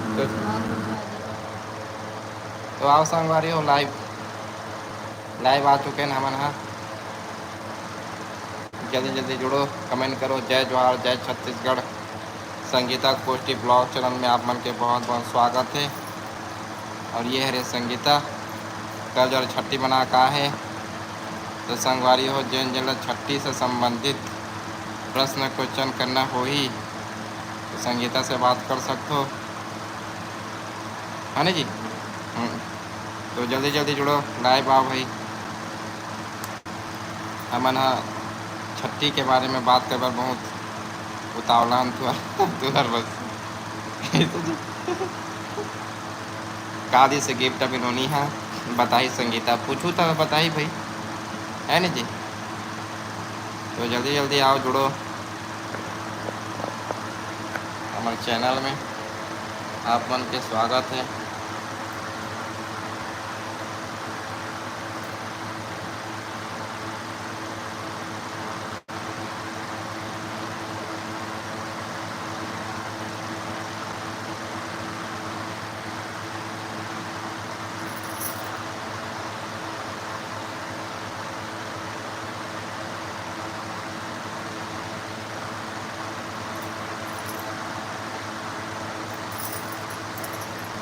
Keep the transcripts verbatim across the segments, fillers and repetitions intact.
तो, तो आओ संगवारी हो, लाइव, लाइव आ चुके हैं हमन हा। जल्दी जल्दी जुड़ो, कमेंट करो। जय जोहार, जय छत्तीसगढ़। संगीता गोष्ठी ब्लॉग चैनल में आप मन के बहुत बहुत स्वागत है। और ये हरे संगीता, कल जर छट्ठी मना का है, तो संगवारी हो, जेन जेन ला छट्ठी से संबंधित प्रश्न क्वेश्चन करना होही, तो संगीता से बात कर सकथो, है ना जी? हम्म। तो जल्दी जल्दी जुड़ो, लाइव आओ भाई। हमन ह छट्ठी के बारे में बात करे बर बहुत उतावला हन तुहर, तुहर बस। का दिस गिफ्ट अभी नोनी ह? बताही संगीता, पूछू त बताही भाई, है नी जी? तो जल्दी जल्दी आओ, जुड़ो हमर चैनल में, आप मन के स्वागत है।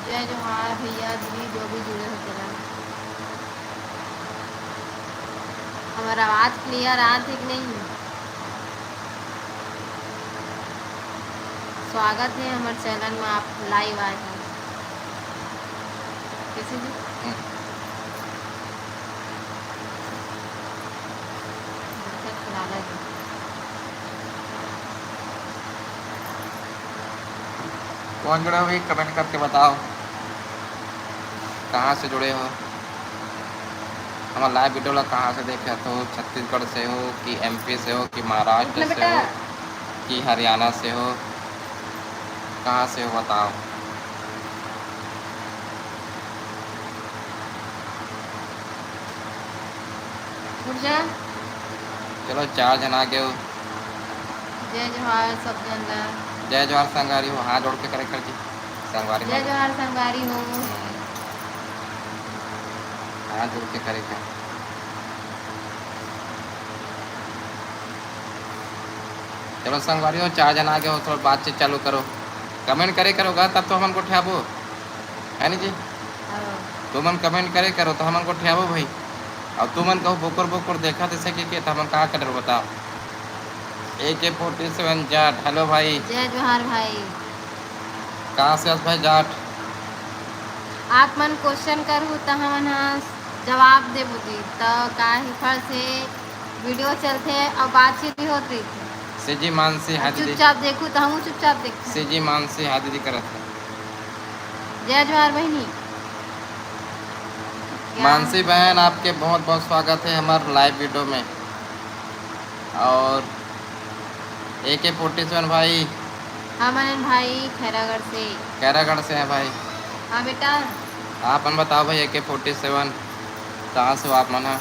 जय जोहार भैया, दीदी, जो भी जुड़े हो तेला। हमर आवाज क्लियर आत हे कि नहीं? स्वागत है हमर चैनल में, आप लाइव आए हैं। कैसे जी? हम्म। अच्छा, खिलाना जी। कौन जुड़े हो भाई, कमेंट करके बताओ, कहाँ से जुड़े हो, हमारा लाइव वीडियो ला कहाँ से देखे हो, छत्तीसगढ़ से हो कि एमपी से हो कि महाराष्ट्र से हो कि हरियाणा से हो, कहाँ से हो बताओ। उठ जा। चलो, चार झन आ गए हो। जय जोहार सब झन ला। जय जोहार संगवारी हो, हाथ जोड़ के करे कर जी। संगवारी जय जोहार संगवारी हो। हाथ जोड़ के करे कर। चलो संगवारी हो, चार झन आ गए हो, थोड़ा बातचीत चालू करो, कमेंट करे करो गा, तब तो हमन गोठियाबो। है नी जी? हाँ। तुमन कमेंट करे करो तो हमन गोठियाबो भाई। अब तुमन कहो बोकर बोकर देखा जैसे कि, कि तो हमन का करबो बताओ। ए के फोर्टी सेवन जाट, हेलो भाई। जय जोहार भाई। कहाँ से हस भाई जाट? आप मन क्वेश्चन करहू त हमन ह जवाब देबो जी। त काहे फर से वीडियो चलथे अउ बातचीत भी होत रहिथे। सीजी मानसी, हाँ दीदी। चुपचाप देखू त हमहू चुपचाप देखू। सीजी मानसी, हाँ दीदी करत है। जय जोहार बहिनी। मानसी बहन, आपके बहुत बहुत स्वागत है हमारे लाइव वीडियो में। और ए के फोर्टी सेवन भाई। हमन भाई खैरागढ़ से। खैरागढ़ से हैं भाई। हाँ बेटा। आप मन बताओ भाई, ए के फोर्टी सेवन कहाँ से हो आप मन ह?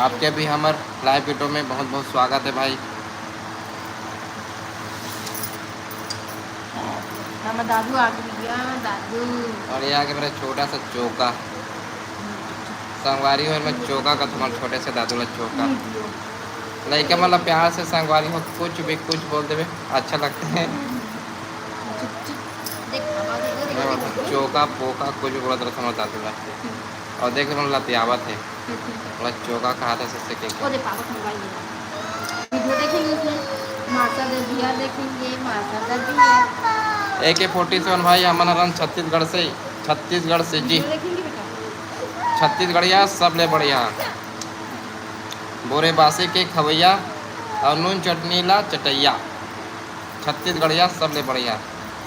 आपके भी हमर लाइव वीडियो में बहुत बहुत स्वागत है भाई। हमर दादू आ गए भैया, दादू। और ये आगे मेरा छोटा सा चोका। संगवारी हो, मैं चोका का तुम्हारे छोटे से दादू ला चोका। लइका मन ला प्यार से संगवारी हो, कुछ भी कुछ बोल देवे, अच्छा लगता है। चुप, चुप। देख, आवाज, देख, देख, देख। चोका, पोका, कुछ भी बोलत रहता हमारे दादू ला। और देख, मन लतियावत है। थोड़ा चोका कहा था, सस्ते के। वो दे, पापा मोबाइल दे। वीडियो देखेंगे उसमें, मासा दे दिया देखेंगे, मासा दे दिया। ए के फोर्टी सेवन भाई, हमन हरन छत्तीसगढ़ से, छत्तीसगढ़ से जी। वीडियो देखेंगे बेटा। छत्तीसगढ़िया सबले बढ़िया, बोरे बासी के खवैया और नून चटनी ला चटैया। छत्तीसगढ़िया सबले बढ़िया।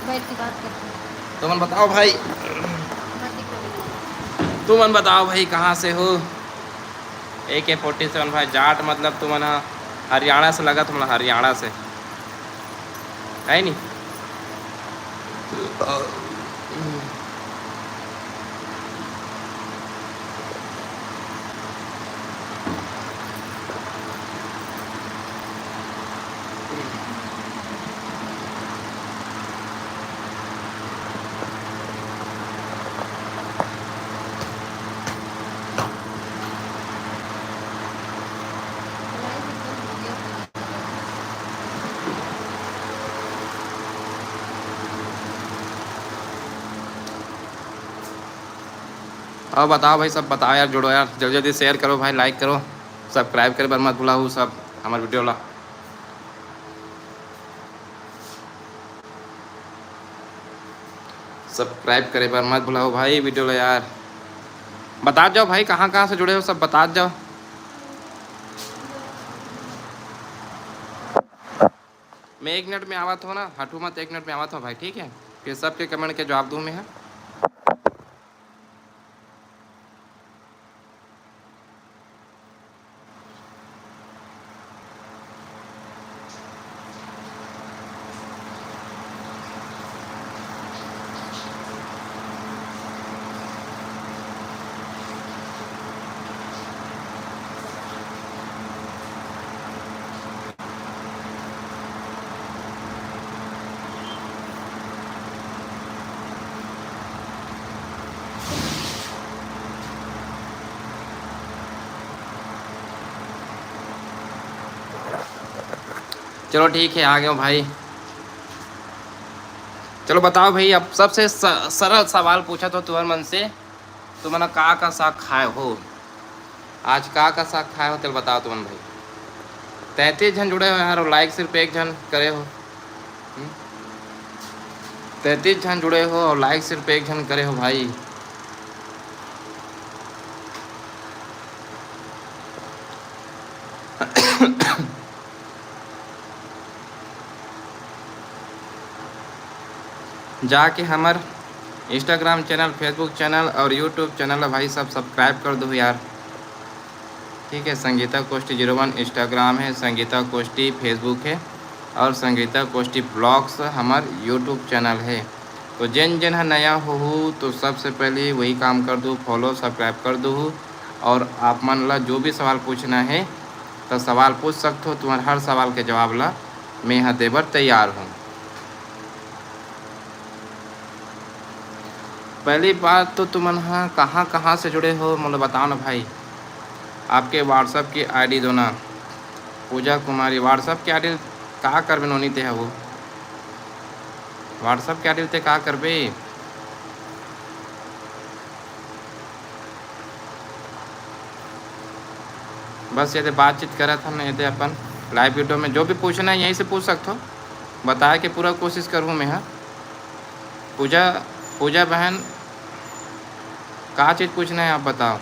बैठ के बात करते हैं। तुमन बताओ भाई, बात ही करो। तुमन बताओ भाई, कहाँ से हो? ए के फोर्टी सेवन भाई, जाट मतलब तुमन ह हरियाणा से लगत, तुमन हरियाणा से, है नी? और बताओ भाई, सब बताओ यार, जुड़ो यार, जल्दी जल्दी share करो भाई, like करो, subscribe करे बर मत भुलाहू सब हमर video ला। Subscribe करे बर मत भुलाहू भाई video ला यार। बता जाओ भाई, कहाँ कहाँ से जुड़े हो, सब बता जाओ। मैं एक मिनट में आवत हूँ ना, हटू मत, एक मिनट में आवत हूँ भाई, ठीक है? फिर सबके comment के जवाब दूँ मैं, हाँ। चलो ठीक है, आ गए हो भाई। चलो बताओ भाई, अब सबसे स-, सरल सवाल पूछा तो तुमन मन से, तुमन का का साग खाए हो? आज का का साग खाए हो, तेल बताओ तुमन भाई। तैंतीस झन जुड़े हो यार, और like सिर्फ एक झन करे हो। हम्म? तैंतीस झन जुड़े हो और like सिर्फ एक झन करे हो भाई। जाके हमर Instagram channel, Facebook channel और YouTube channel ला भाई सब subscribe कर दो यार। ठीक है, संगीता कोष्टी zero one Instagram है, संगीता कोष्टी Facebook है और संगीता कोष्टी vlogs हमर YouTube channel है। तो जेन जेन ह नया होहू तो सबसे पहले वही काम कर दू, follow subscribe कर दू। और आप मन ला जो भी सवाल पूछना है तो सवाल पूछ सकथो, तुम्हार हर सवाल के जवाब ला मैं ह देबर तैयार हूँ। पहली बात तो तुमन ह कहाँ कहाँ से जुड़े हो, मोला बताओ ना भाई। आपके WhatsApp की ID दो ना। पूजा कुमारी, WhatsApp की ID का करबे नोनी ते ह वो? WhatsApp की ID ते का करबे? बस ये दे बातचीत करत हन, ये दे अपन live video में जो भी पूछना है यहीं से पूछ सकथो, बताए के पूरा कोशिश करहूँ मैं ह। पूजा, पूजा बहन, का चीज़ पूछना है आप बताओ।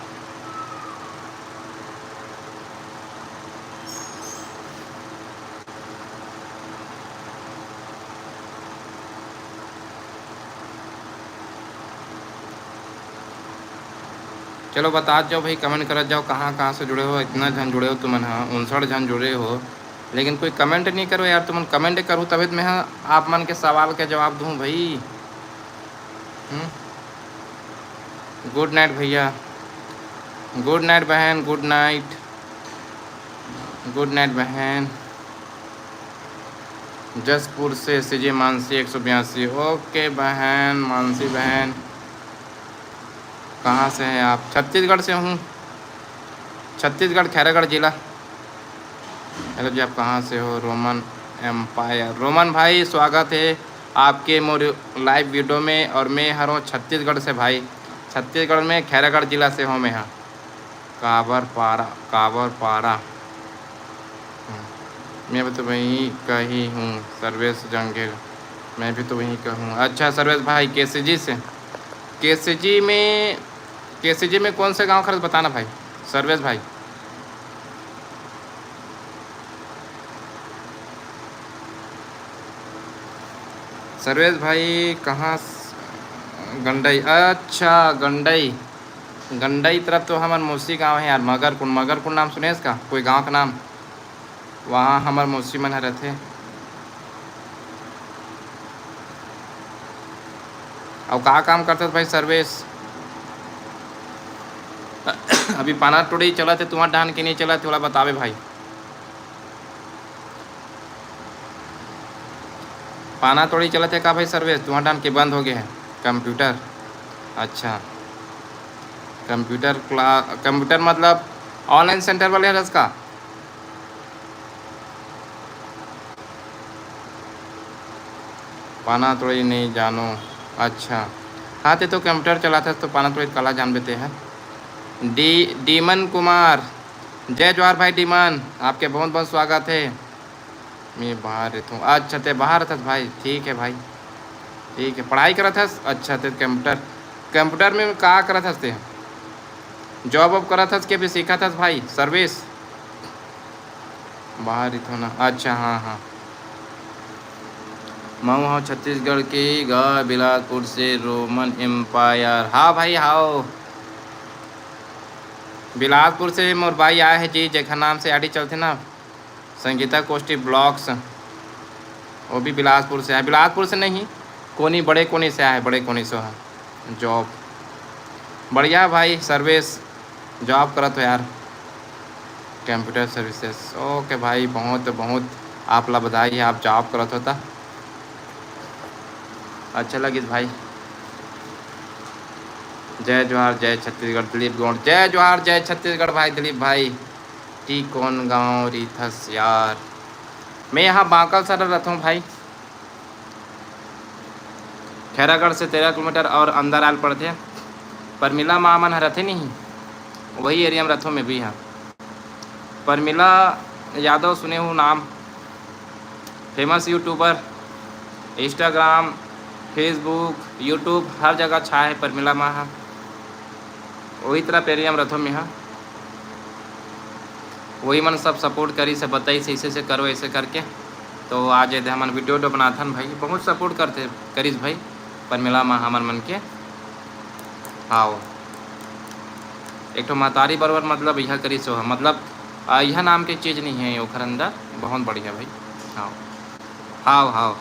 चलो बतात जाओ भाई, comment करत जाओ, कहाँ कहाँ से जुड़े हो, इतना झन जुड़े हो तुमन ह, उनसठ झन जुड़े हो, लेकिन कोई comment नहीं करो यार, तुमन comment करो तभी तो मैं ह आप मन के सवाल के जवाब दूँ भाई। हम्म? Good night भैया, good night बहन, good night, good night बहन। जसपुर से सीजे मानसी एक सौ बयासी। OK बहन, मानसी बहन, कहाँ से हैं आप? छत्तीसगढ़ से हूँ, छत्तीसगढ़, खैरागढ़ जिला। Hello जी, आप कहाँ से हो? Roman Empire, रोमन भाई, स्वागत है आपके मोर live video में। और मैं हरों छत्तीसगढ़ से भाई, छत्तीसगढ़ में खैरागढ़ जिला से हूँ मैं। हाँ, काबर पारा, काबर पारा। हम्म। मैं भी तो वहीं का ही हूँ, सर्वेश जंगेल। मैं भी तो वहीं का हूँ। अच्छा सर्वेश भाई, केसीजी से, केसीजी में, केसीजी में कौन से गांव खरस बताना भाई, सर्वेश भाई। सर्वेश भाई कहाँ स-, गंडई, अच्छा गंडई, गंडई तरफ तो हमर मौसी गांव है यार, मगरकुंड, मगरकुंड नाम सुने इसका, कोई गांव का नाम? वहाँ हमर मौसी मन ह रथे। अउ का काम करथस भाई सर्वेश? अभी पाना तोड़ी चलत हे, तुम्हार डाहन के नहीं चलत हे, ओला बतावे भाई। पाना तोड़ी चलत हे का भाई सर्वेश? तुम्हार डाहन के बंद हो गए है computer? अच्छा, computer क्ला-, computer मतलब online center वाले हरस का? पाना तोड़ी नहीं जानो। अच्छा, हाँ, ते तो कंप्यूटर चलाथस तो पाना थोड़ी काला जानबे ते है। डी-, डीमन कुमार, जय जोहार भाई डीमन, आपके बहुत बहुत स्वागत है। मैं बाहर रहता हूँ। अच्छा, ते बाहर रहथस भाई, ठीक है भाई, ठीक है। पढ़ाई करत हस? अच्छा, ते कंप्यूटर, कंप्यूटर में का करत हस ते? जॉब वॉब करत हस के अभी सीखत हस भाई, सर्विस? बाहर ही थो ना। अच्छा, हाँ, हाँ। मऊ हव छत्तीसगढ़ के गा, बिलासपुर से रोमन एम्पायर। हाँ भाई, हाव। बिलासपुर से मोर भाई आए है जी, जेखर नाम से आईडी चलथे ना, संगीता कोष्टी ब्लॉग्स, वो भी बिलासपुर से है। बिलासपुर से नहीं, कोनी, बड़े कोनी से आए, बड़े कोनी से है। जॉब बढ़िया भाई, सर्विस, जॉब करत हो यार, कंप्यूटर सर्विसेज। ओके भाई, बहुत बहुत आप ला बधाई है, आप जॉब करत हो ता अच्छा लगिस भाई। जय जोहार, जय छत्तीसगढ़ दिलीप गौड़, जय जोहार, जय छत्तीसगढ़ भाई दिलीप भाई। ती कोन गांव रहिथस यार? मैं यहाँ बांकल सर रथों भाई, खैरागढ़ से तेरह किलोमीटर और अंदर आल पड़थे। परमिला माँ मन ह रथे नहीं, वही एरिया में रथों मैं भी। हाँ, परमिला यादव सुने हूँ नाम, famous YouTuber, Instagram, Facebook, YouTube हर जगह छाए है परमिला माँ ह। वही तरह एरिया में रथों मैं ह, वही मन सब सपोर्ट करिस हे, बताइस हे, ऐसे ऐसे करो, ऐसे करके। तो आज एदे हमन वीडियो उडियो बनाथन भाई, बहुत सपोर्ट करथे, करिस भाई परमिला माँ हमन मन के। हाँ, एक ठो महतारी बरोबर मतलब यह करिस हो, मतलब आ, यह नाम के चीज नहीं है ओखर अंदर, बहुत बढ़िया भाई। हाँ, हाँ, हाँ।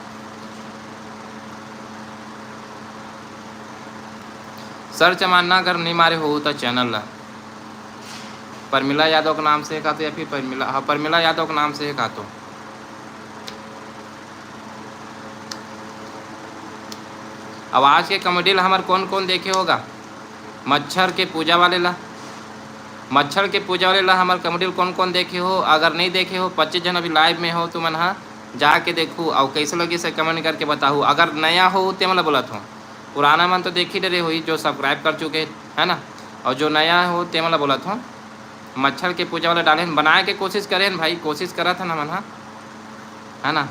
सर चमाना अगर नहीं मारे हो तो चैनल ला परमिला यादव के नाम से हे का तो, या फिर परमिला, हाँ, परमिला यादव के नाम से हे का तो। अब आज के कॉमेडी ला हमर कौन कौन देखे होगा? मच्छर के पूजा वाले ला, मच्छर के पूजा वाले ला हमर कॉमेडी ला कौन कौन देखे हो? अगर नहीं देखे हो, पच्चीस जन अभी लाइव में हो, तुमन हा जाके देखू, अउ कैसे लगिस हे कमेंट करके बताहू। अगर नया हो ते मन ला बोलत हो, पुराना मन तो देख ही डरे होही जो सब्सक्राइब कर चुके, है ना? और जो नया हो ते मन ला बोलत हो, मच्छर के पूजा वाला डाले हन, बनाए के कोशिश करे हन भाई, कोशिश करत हन हमन हा, है ना?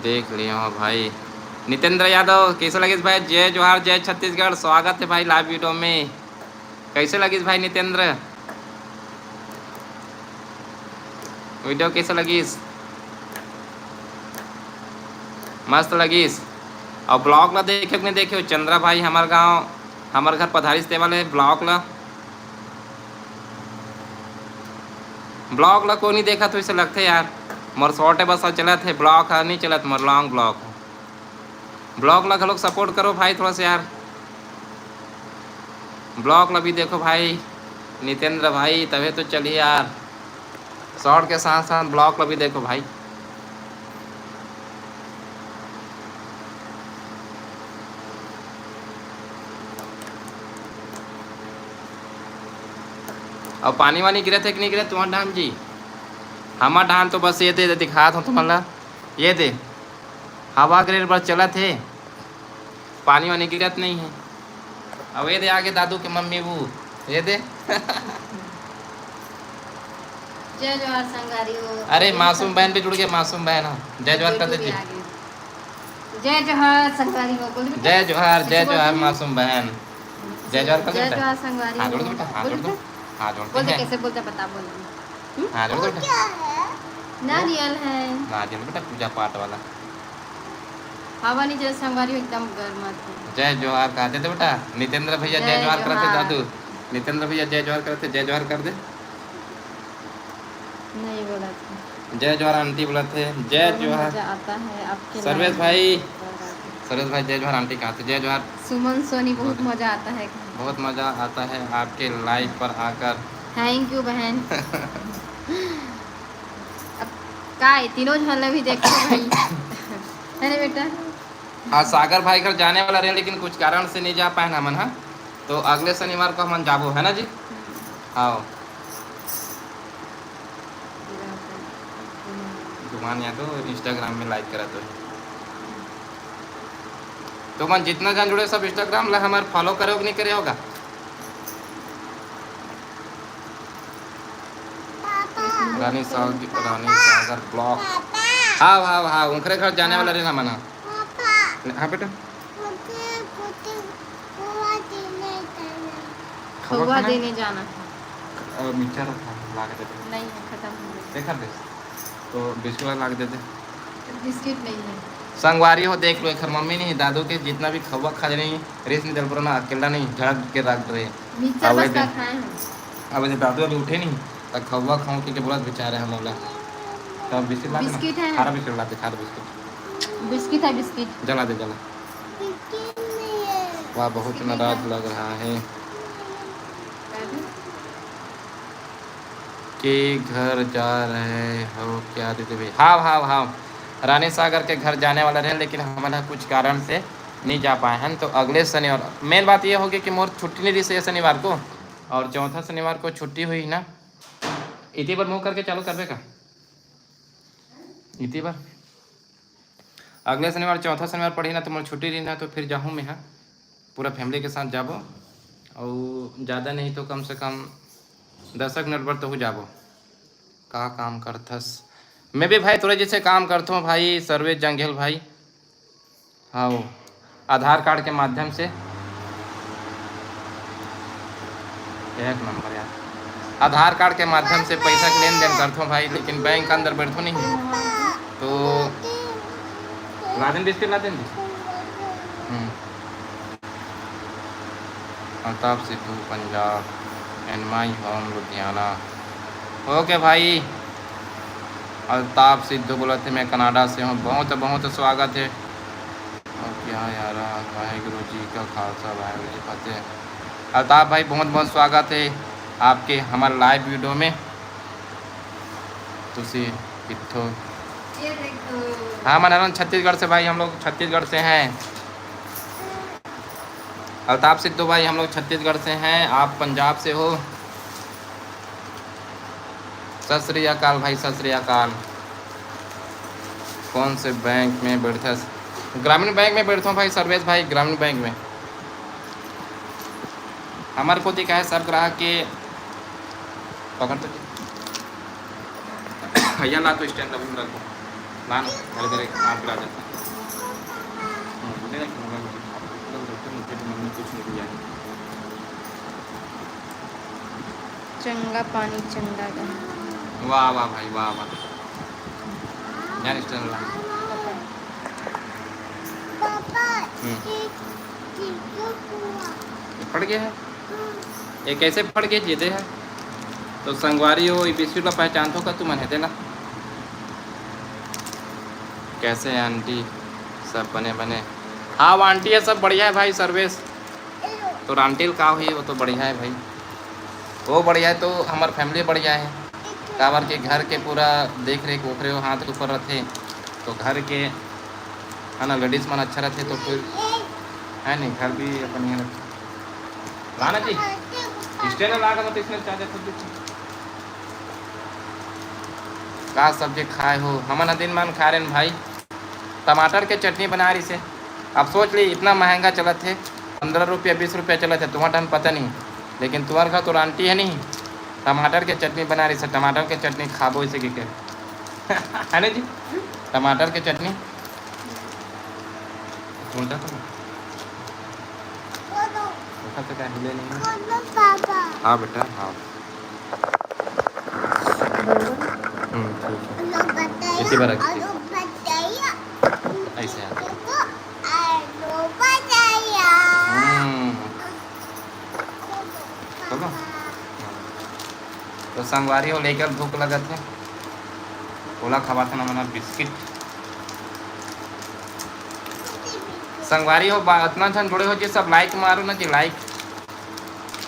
देख लियो भाई। नितेंद्र यादव, कैसे लगिस भाई? जय जोहार, जय छत्तीसगढ़, स्वागत है भाई लाइव वीडियो में। कैसे लगिस भाई नितेंद्र? वीडियो कैसे लगिस? मस्त लगिस। और ब्लॉग ला देखे कि नहीं देखे हो? चंद्रा भाई, हमर गांव, हमर घर पधारिस ते वाले ब्लॉग ला, ब्लॉग ला कोई नहीं देखत हो, ऐसे लगथे यार। मोर शॉर्ट बस चलत हे, ब्लॉग ह नहीं चलत, मोर लॉन्ग ब्लॉग ह। ब्लॉग ला घलोक सपोर्ट करो भाई थोड़ा सा यार। ब्लॉग ला भी देखो भाई, नितेंद्र भाई, तभे तो चलिए यार। शॉर्ट के साथ साथ ब्लॉग ला भी देखो भाई। और पानी वानी गिरत हे कि नहीं गिरत तुम्हार डहान जी? हमर डहान तो बस ये दे, दे दिखात हूँ तुमन ला, ये दे हवा गिरे बर चलत हे, पानी वानी गिरत नहीं है। अब ये दे आगे दादू के मम्मी वो, ये दे। जय जोहार संगवारी हो। अरे मासूम बहन भी जुड़ गए, मासूम बहन हो। जय जोहार कर दीजिए। जय जोहार संगवारी हो, बोल बेटा। जय जोहार, जय जोहार मासूम बहन। जय जोहार कर दे बेटा। जय जोहार संगवारी हो। हाथ जोड़ दे बेटा, हाथ जोड़ दे। हाथ जोड़ दे। बोल दे, कैसे बोलते बता, बोल। हम्म? हाथ जोड़ दे बेटा। नारियल है। नारियल बेटा, पूजा पाठ वाला। हवा नहीं चले संगवारी हो, एकदम गर्म आथे। जय जोहार कहा दे बेटा। नितेंद्र भैया जय जोहार करत हे दादू। नितेंद्र भैया जय जोहार करत हे, जय जोहार कर दे। नहीं बोलत हे। जय जोहार आंटी बोलत हे, जय जोहार। मजा आता है आपके सर्वेश भाई। सर्वेश भाई जय जोहार आंटी कहा थे, जय जोहार। सुमन सोनी, बहुत मजा आता है। बहुत मजा आता है आपके लाइव पर आकर। Thank you बहन। अब का है, तीनों झन ला भी देखो भाई। है ना बेटा? हाँ, सागर भाई घर जाने वाला रहे, लेकिन कुछ कारण से नहीं जा पाए ना हमन, हाँ। तो अगले शनिवार को हमन जाबो, है ना जी? आओ। गुमान यादव Instagram में लाइक करा तो। तुमन जितना झन जुड़े सब Instagram ला हमार follow करे हो कि नहीं करे होगा? रानी साग-, रानी सागर ब्लॉक। हाँ, हाँ, हाँ, उनकरे घर जाने वाला रहना मना। हाँ बेटा। खौवा देने जाना है। और मिक्सचर रखा है, ला के दे दे। नहीं है, खत्म हो गया। देखा दे। तो बिस्कुट ला के दे दे। बिस्किट नहीं है। संगवारी हो, देख लो, एकर मम्मी नहीं, दादू के जितना भी खौवा खा नहीं, रेस निकल पड़ा ना, अकेला नहीं, झड़क के रख रहे। मिक्सचर अब बस दे। का खाए हैं। अब जे दादू अभी उठे नहीं, त खौवा खाऊं के, के बोलत बेचारे हम ओला। तब बिस्किट ला दे ना। बिस्किट है। खारा बिस्किट ला दे, खारा बिस्किट। बिस्किट है, बिस्किट। जला दे, जला। वाह, बहुत नाराज लग रहा है। के घर जा रहे हो क्या दीदी भाई? हाव, हाव, हाव। रानी सागर के घर जाने वाला रहे, लेकिन हमन ह कुछ कारण से नहीं जा पाए हन। तो अगले शनिवार, मेन बात ये होगी कि मोर छुट्टी नहीं रही ये शनिवार को, और चौथा शनिवार को छुट्टी हुई ना। इतनी बार मुंह करके चालू करबे का? इतनी बार। अगले शनिवार, चौथा शनिवार पड़ही ना, तो मोर छुट्टी रही ना, तो फिर जाहूँ मैं, हाँ, पूरा family के साथ जाबो। और ज़्यादा नहीं तो कम से कम दसक मिनट बर तो हो जाबो। का काम करथस? मैं भी भाई तोरे जैसे काम करथों भाई, सर्वेश जंघेल भाई। हाँ, वो आधार कार्ड के माध्यम से, एक नंबर यार, आधार कार्ड के माध्यम से पैसा के लेन देन करथों भाई, लेकिन बैंक के अंदर बैठो नहीं। तो ला देन बिस्किट, ला देन। हम्म। Altaf Sidhu, Punjab, and my home Ludhiana. OK भाई, अल्ताफ सिद्धू बोलथे, मैं कनाडा से हूँ। बहुत बहुत स्वागत है। और क्या यार, वाहेगुरु जी का खालसा, वाहेगुरु जी फतेह। अल्ताफ भाई, बहुत बहुत स्वागत है आपके हमारे live video में। तुसी कित्थों? ये देखो। हाँ, मनारन छत्तीसगढ़ से भाई, हम लोग छत्तीसगढ़ से हैं। अल्ताफ सिद्धू भाई, हम लोग छत्तीसगढ़ से हैं, आप पंजाब से हो। सत श्री अकाल भाई, सत श्री अकाल। कौन से बैंक में बैठथस? ग्रामीण बैंक में बैठथों भाई सर्वेश भाई, ग्रामीण बैंक में। हमर कोती का है, सब ग्राहक के पकड़ तो भैया ला तो stand ला भी रखो। ला ना, मेरे, मेरे हाथ पे आ जाता है। हम्म, बोले ना कि मोबाइल में आप एकदम रखते हो, मुझे भी मम्मी कुछ नहीं दिया है। चंगा पानी, चंगा गा। वाह, वाह भाई, वाह, वाह। यार, stand ला। हम्म। ये फट गया है? ये कैसे फट गया, ये दे है? तो संगवारी हो, ये बिस्किट ला पहचानथो का तुमन हे, दे ला। कैसे हैं आंटी? सब बने बने? हाँ, वो आंटी है, सब बढ़िया है भाई, सर्वेश। तो आंटी का होही, वो तो बढ़िया है भाई, वो बढ़िया है तो हमार family बढ़िया है। काबर के घर के पूरा देख रेख ओखरे हाथ के ऊपर रथे, तो घर के है ना, ladies मन अच्छा रथे तो फिर है नहीं, घर भी अपन यहाँ रथे। लाना जी, stand ला का मत, इसमें charger खुद देखो। का सब्जी खाए हो? हमन ह दिन मान खा रेन भाई, टमाटर के चटनी बना रही से। अब सोच ली, इतना महंगा चलत हे, पंद्रह रुपया, बीस रुपया चलत हे, तुम्हार ठन पता नहीं, लेकिन तुम्हार घर तो आंटी है नहीं, टमाटर के चटनी बना रही से, टमाटर के चटनी खाबो इसे के, के। है ना जी, टमाटर के चटनी। बोलता तो देखा तो क्या हिले नहीं है? हाँ बेटा, हाँ। हम्म, ठीक है। इसी बार रख दे। ऐसे आ। हम्म। चलो। तो संगवारी हो, लेकर भूख लगत है, ओला खवाथन हमन ह बिस्किट। संगवारी हो, बा-, अतना झन जुड़े हो जी, सब like मारो ना जी, like,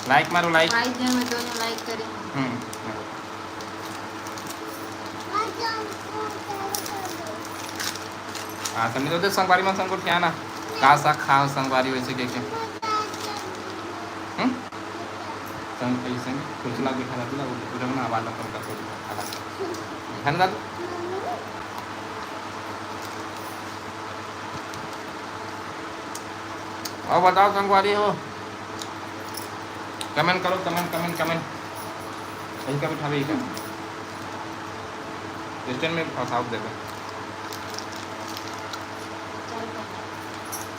like मारो, like। भाई जी, हमें दोनों like करें। हम्म। हाँ, समझ लो, संगवारी मन संग गोठियाना। का साग खाओ संगवारी वैसे के के? हम्म? संग, संग कुर्सी ला बिठा देती ना, वो, वो ना आवाज अपन कर देती, आवाज। है ना दादू? और बताओ संगवारी हो, कमेंट करो, कमेंट, कमेंट, कमेंट। यही का बिठा भी का? स्टैंड में फंसाओ देगा।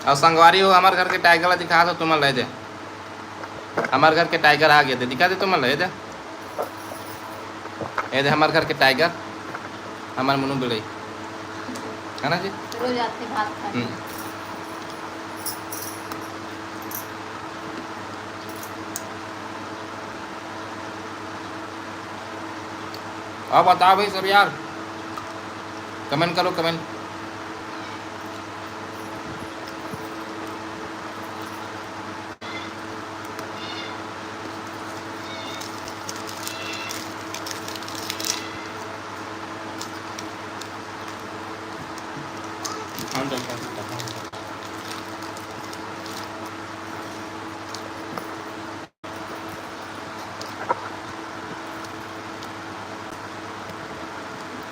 और संगवारी हो, हमारे घर के टाइगर ला दिखा दो, तुम ले दे। हमारे घर के टाइगर आ गए थे, दिखा दे तुम ले दे। ये दे हमारे घर के टाइगर, हमारे मुन्नू बिलई, है ना जी? रोज आते भात खाने। हम्म। अब बताओ भाई सब यार, कमेंट करो, कमेंट।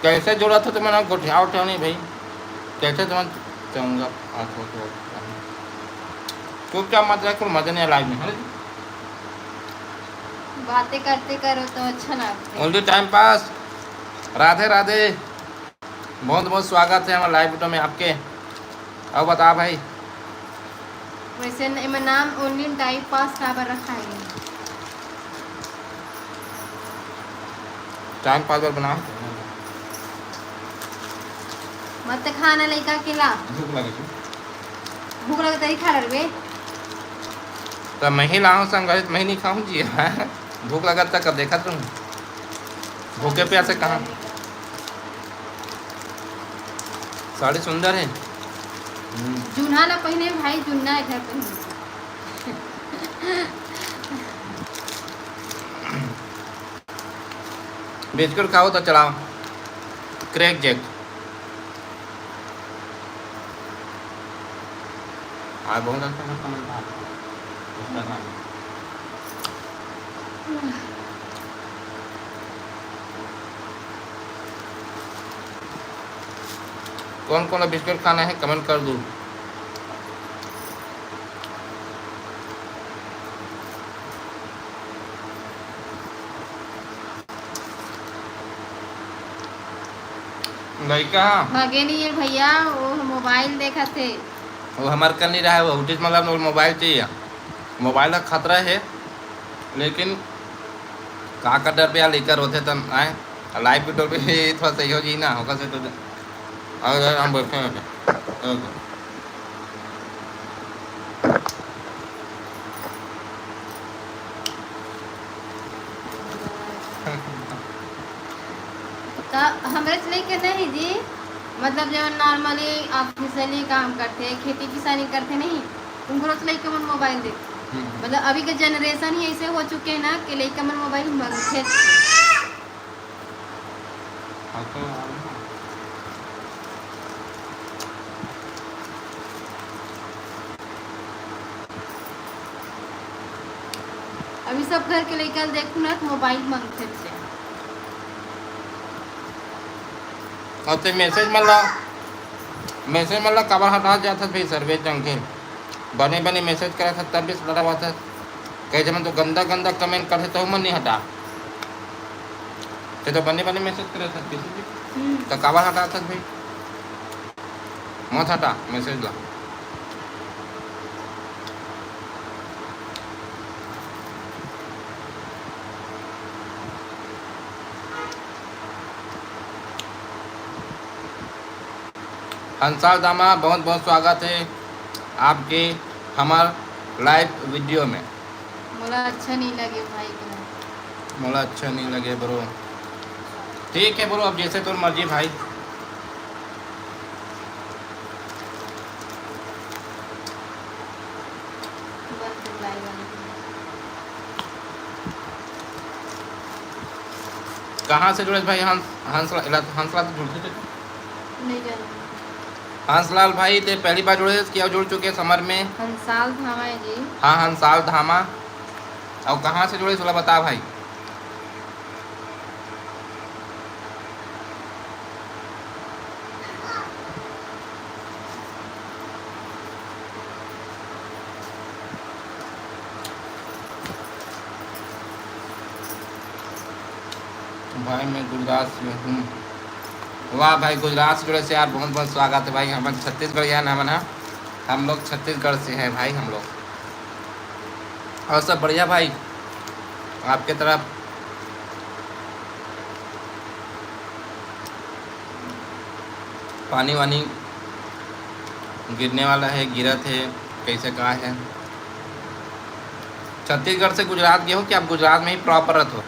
कैसे जुड़ा था तुम्हारा गोठिया उठा नहीं भाई, कैसे तुम्हारा चंगा। चुपचाप मत रखो, मजा नहीं आया लाइव में, है ना जी? बातें करते करो तो अच्छा लगता है। Only time pass। Radhe Radhe, बहुत बहुत स्वागत है हमारे लाइव वीडियो में आपके। अब बता भाई। वैसे न, एमे नाम only time pass काबर रखा है? टाइम पास बर बनाओ। मत खाना लइका के ला। भूख लगे छे। भूख लगे तरी खा रहे। तो मैं ही लाऊं संगत, मैं ही नहीं खाऊं जी। भूख लगा तक अब देखा तुम। भूखे प्यासे कहाँ? साड़ी सुंदर है। हम्म। जूना ना पहने भाई, जूना है घर पहने। बिस्कुट खाओ तो चलाओ। Crack jack. आज बहुत अच्छा सा कमेंट था। उसका था। कौन कौन बिस्कुट खाना है, कमेंट कर दो। लइका? भगे नहीं है भैया, वो मोबाइल देखत हे। वो हमार कन नहीं रहा है, वो उठिस मतलब वो मोबाइल चाहिए। मोबाइल का खतरा है, लेकिन का कर डर पे यार, लइका रोथे तन आए। लाइव वीडियो पे थोड़ा सही हो जी ना, होगा से तो। अगर हम बैठे हैं तो। का हमरे से लेके नहीं जी, मतलब जब normally officially काम करथे, खेती किसानी करथे नहीं, उनको से लेके मन मोबाइल देखथे। हम्म। मतलब अभी के generation ही ऐसे हो चुके हैं ना कि लइका मन मोबाइल मांगथे। हाँ, तो अभी सब घर के लइका ल देखहू ना, तो मोबाइल मांगथे से। अउ ते मैसेज मन ला, मैसेज मन ला काबर हटा जात हस भाई? सर्वे जंग के बने बने मैसेज करत हस, तब भी लड़ावत हस। कई जमन तो गंदा गंदा कमेंट करथे, तो मन नहीं हटा। ते तो बने बने मैसेज करत हस किसी भी। हम्म। तो काबर हटात हस भाई? मत हटा मैसेज ला। हंसाल दामा, बहुत बहुत स्वागत है आपके हमार लाइव वीडियो में। मोला अच्छा नहीं लगे भाई के। मोला अच्छा नहीं लगे ब्रो। ठीक है ब्रो, अब जैसे तोर मर्जी भाई। कहाँ से जुड़े भाई? हंस, हंसला, हंसला तो जुड़ते थे। नहीं जानते। हंसलाल भाई, ते पहली बार जुड़े कि अउ जुड़ चुके समर में? हंसाल धामा है जी। हाँ, हंसाल धामा। अउ कहाँ से जुड़े, ओला बता भाई। भाई, मैं गुजरात से हूँ। वाह भाई, गुजरात से जुड़े से यार, बहुत बहुत स्वागत है भाई। हमन छत्तीसगढ़िया हन, हमन ह, हम लोग छत्तीसगढ़ से हैं भाई हम लोग। और सब बढ़िया भाई, आपके तरफ पानी वानी गिरने वाला है, गिरत है, कैसे का है? छत्तीसगढ़ से गुजरात गए हो कि आप गुजरात में ही प्रॉपर रहते हो?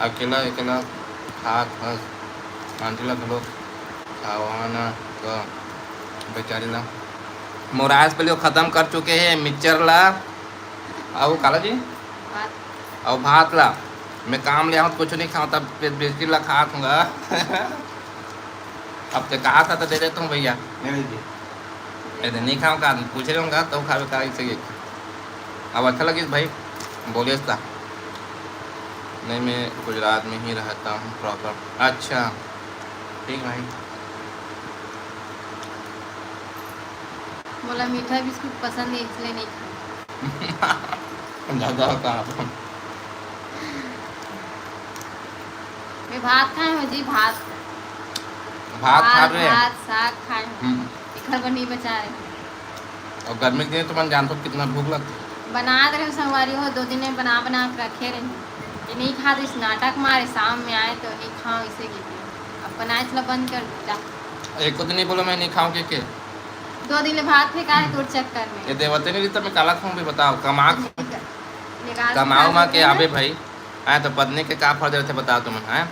अकेला अकेला खात हस, आंटी ला घलो खावाना ग बेचारी ला। मोर आइस पहले खत्म कर चुके हैं मिक्सचर ला। अउ काला जी? भात। अउ भात ला। मैं काम ले आहूँ त कुछ नहीं खाऊँ, तब बि-, बिस्किट ला खात हूँ गा। अब तो कहा था तो दे देता हूँ भैया। नहीं, नहीं जी। ए, तो नहीं खाऊँ का, पूछ रहे हूँ गा, तो खावे का इसे ये। अब अच्छा लगिस भाई, बोलिस ता। नहीं, मैं गुजरात में ही रहता हूँ प्रॉपर। अच्छा, ठीक भाई। मोला मीठा बिस्कुट पसंद है, इसलिए नहीं खाऊँ। ज़्यादा होता है। मैं भात खाए हूँ जी, भात। भात खा रहे हैं? भात, साग खाए हूँ। हम्म। एकर बर नहीं बचा रहे। और गर्मी के दिन तो मन जानथो कितना भूख लगती है। बना दे रहे संगवारी हो, दो दिन में बना बना के रखे रहे। ये नहीं खा, तो इस नाटक मारे, शाम में आए तो नहीं खाओ, इसे गिर गया। अब बनाए थोड़ा बंद कर दो, जा। एको दिन नहीं बोलो मैं नहीं खाऊँ के, के? दो दिन ले भात फेंका है तोर चक्कर में। ये देवते नहीं तो मैं काला खाऊँ भी बताओ, कमा निकाल, निकाल कमाओ खा माँ के सकते हैं। आबे भाई, आए तो पत्नी के का फर्ज रहते बताओ तुम, हैं?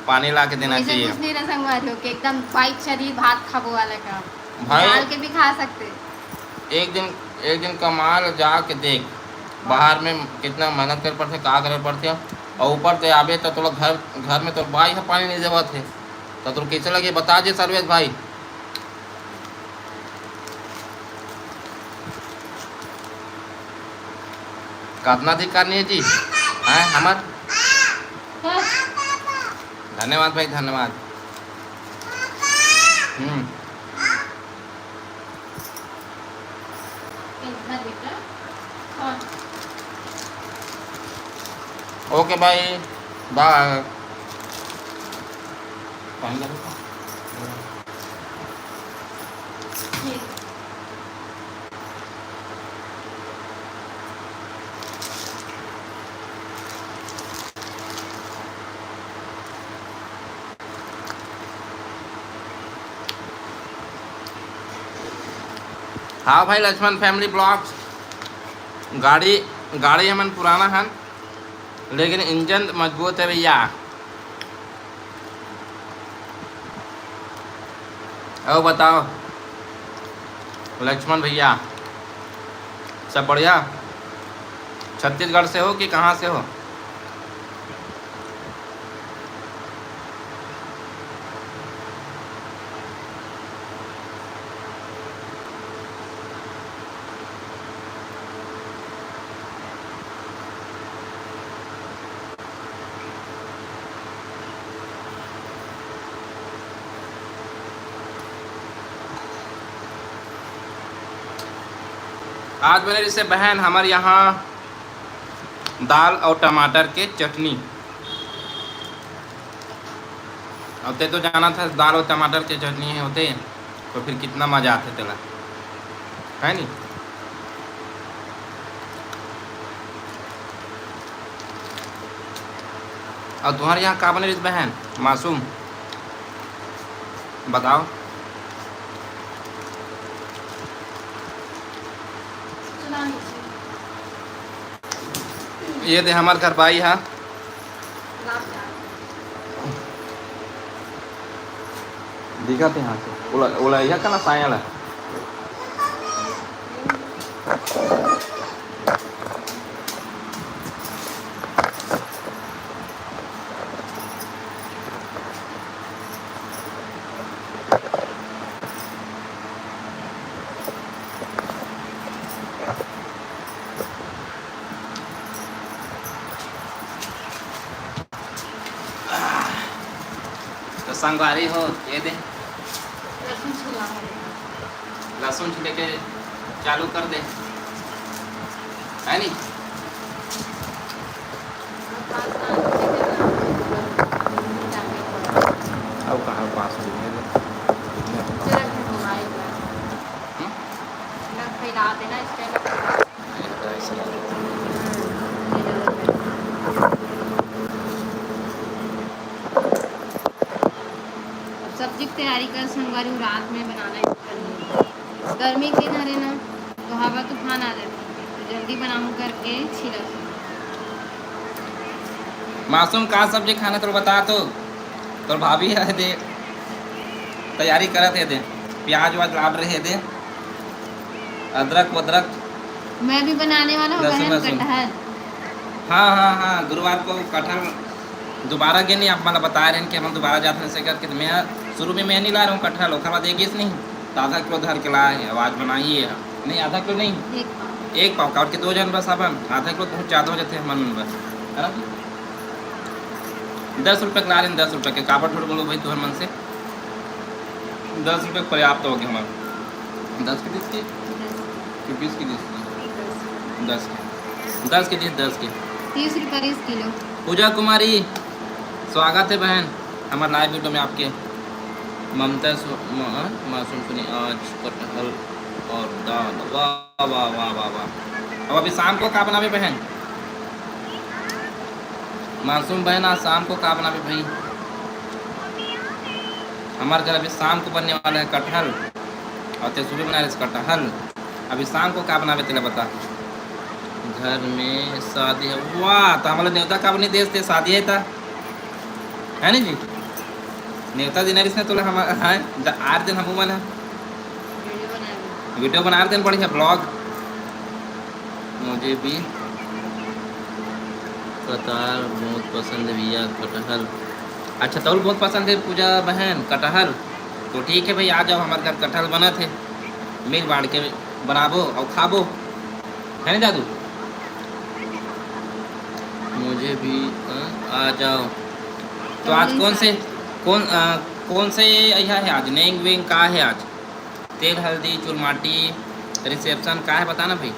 पानी ला के देना वैसे चाहिए। कुछ नहीं रह संगवारी हो कि एकदम वाइट शरीर भात खाबो वाला का। भाई, निकाल के भी खा सकते। एक दिन, एक दिन कमाल जाके देख, बाहर में कितना मेहनत करे पड़थे, का करे पड़थे, और ऊपर से आबे तो तोला घर, घर में तोर बाई ह पानी नहीं देवत हे, तो तोर कैसे लगे बता जे सर्वेश भाई। कतना अधिकार नहीं है जी, हैं हमर? धन्यवाद भाई, धन्यवाद। हम्म। ओके भाई, बाय। पानी डालो। हाँ भाई, लक्ष्मण फैमिली ब्लॉग्स, गाड़ी, गाड़ी हमन पुराना हन, लेकिन इंजन मजबूत है भैया। और बताओ लक्ष्मण भैया, सब बढ़िया? छत्तीसगढ़ से हो कि कहाँ से हो? आज बने जैसे बहन हमर यहाँ दाल और टमाटर के चटनी। अब ते तो जाना था दाल और टमाटर के चटनी होते तो फिर कितना मजा आते तेला, है नी? और तुम्हारे यहाँ का बने रहिस बहन मासूम, बताओ। ये दे हमार घर भाई हा। दिखत हे हाथ से। ओला, ओला, यह कना साया ला। संगवारी हो, ये दे। लहसुन छिला है। लहसुन छिले के चालू कर दे, है नी? अब कहाँ पास हो गया? चल, अभी मोबाइल पर। हम्म? ना फैला देना, इस टाइम। अब सब्जी की तैयारी कर संगवारी, रात में बनाना है। गर्मी के दिन हरे ना, तो हवा तूफान आ जाती, तो जल्दी बनाऊँ करके छिला। मासूम, का सब्जी खाना तोर बता तो। तोर भाभी है दे, तैयारी करत है दे, प्याज वाज लाभ रहे दे, अदरक वदरक। मैं भी बनाने वाला हूँ लहसुन, बहन, लहसुन। कटहल। हाँ हाँ हाँ, गुरुवार को कटहल दोबारा गे नहीं, आप मतलब बता रहे हैं कि हम दोबारा जाते हैं, ऐसे करके तो मैं शुरू में मैं नहीं ला रहा हूँ कटहल, ओकर बाद एक नहीं, तो आधा किलो धर के लाए हैं, अब आज बनाइए हम। नहीं, आधा किलो नहीं, एक पाव। एक पाव का, और के दो जन बस, अपन आधा किलो बहुत ज़्यादा हो जाते हैं मन बस, है ना? दस रुपये के ला रहे हैं, दस रुपये के, काबर झूठ बोलो भाई, तुहर मन से दस रुपये पर्याप्त हो गए हमारे। दस के दीस के कि बीस के दीस के? दस के, दस के दीस, दस के। तीस रुपये इस किलो। पूजा कुमारी, स्वागत है बहन हमारे लाइव वीडियो में आपके। ममता सु-, म-, मासूम सुनी आज कटहल और दाल, वाह वाह वाह वाह वाह। अब अभी शाम को का बनावे बहन? मासूम बहन, आज शाम को का बनावे भाई? हमारे घर अभी शाम को बनने वाला है कटहल, और ते सुबह बना रहे कटहल। अभी शाम को का बनावे तेला बता। घर में शादी है, वाह, तो हमारे नेवता का भी नहीं देते, शादी है ता, है नी जी? नेवता दिन इसने तोला हम, हाँ, द-, आठ दिन हम मन है। वीडियो बना रहे हैं बढ़िया ब्लॉग। मुझे भी कटहल बहुत पसंद है भैया, कटहल। अच्छा, तोल बहुत पसंद है पूजा बहन कटहल, तो ठीक है भाई, आ जाओ हमारे घर, कटहल बनत है, मिल बांट के बनाबो और खाबो, है ना दादू? मुझे भी, अ, आ जाओ। तो आज कौन से, कौन, अ, कौन से यह है आज, नेंग वेंग का है आज? तेल, हल्दी, चुरमाटी, रिसेप्शन का है, बताना भाई।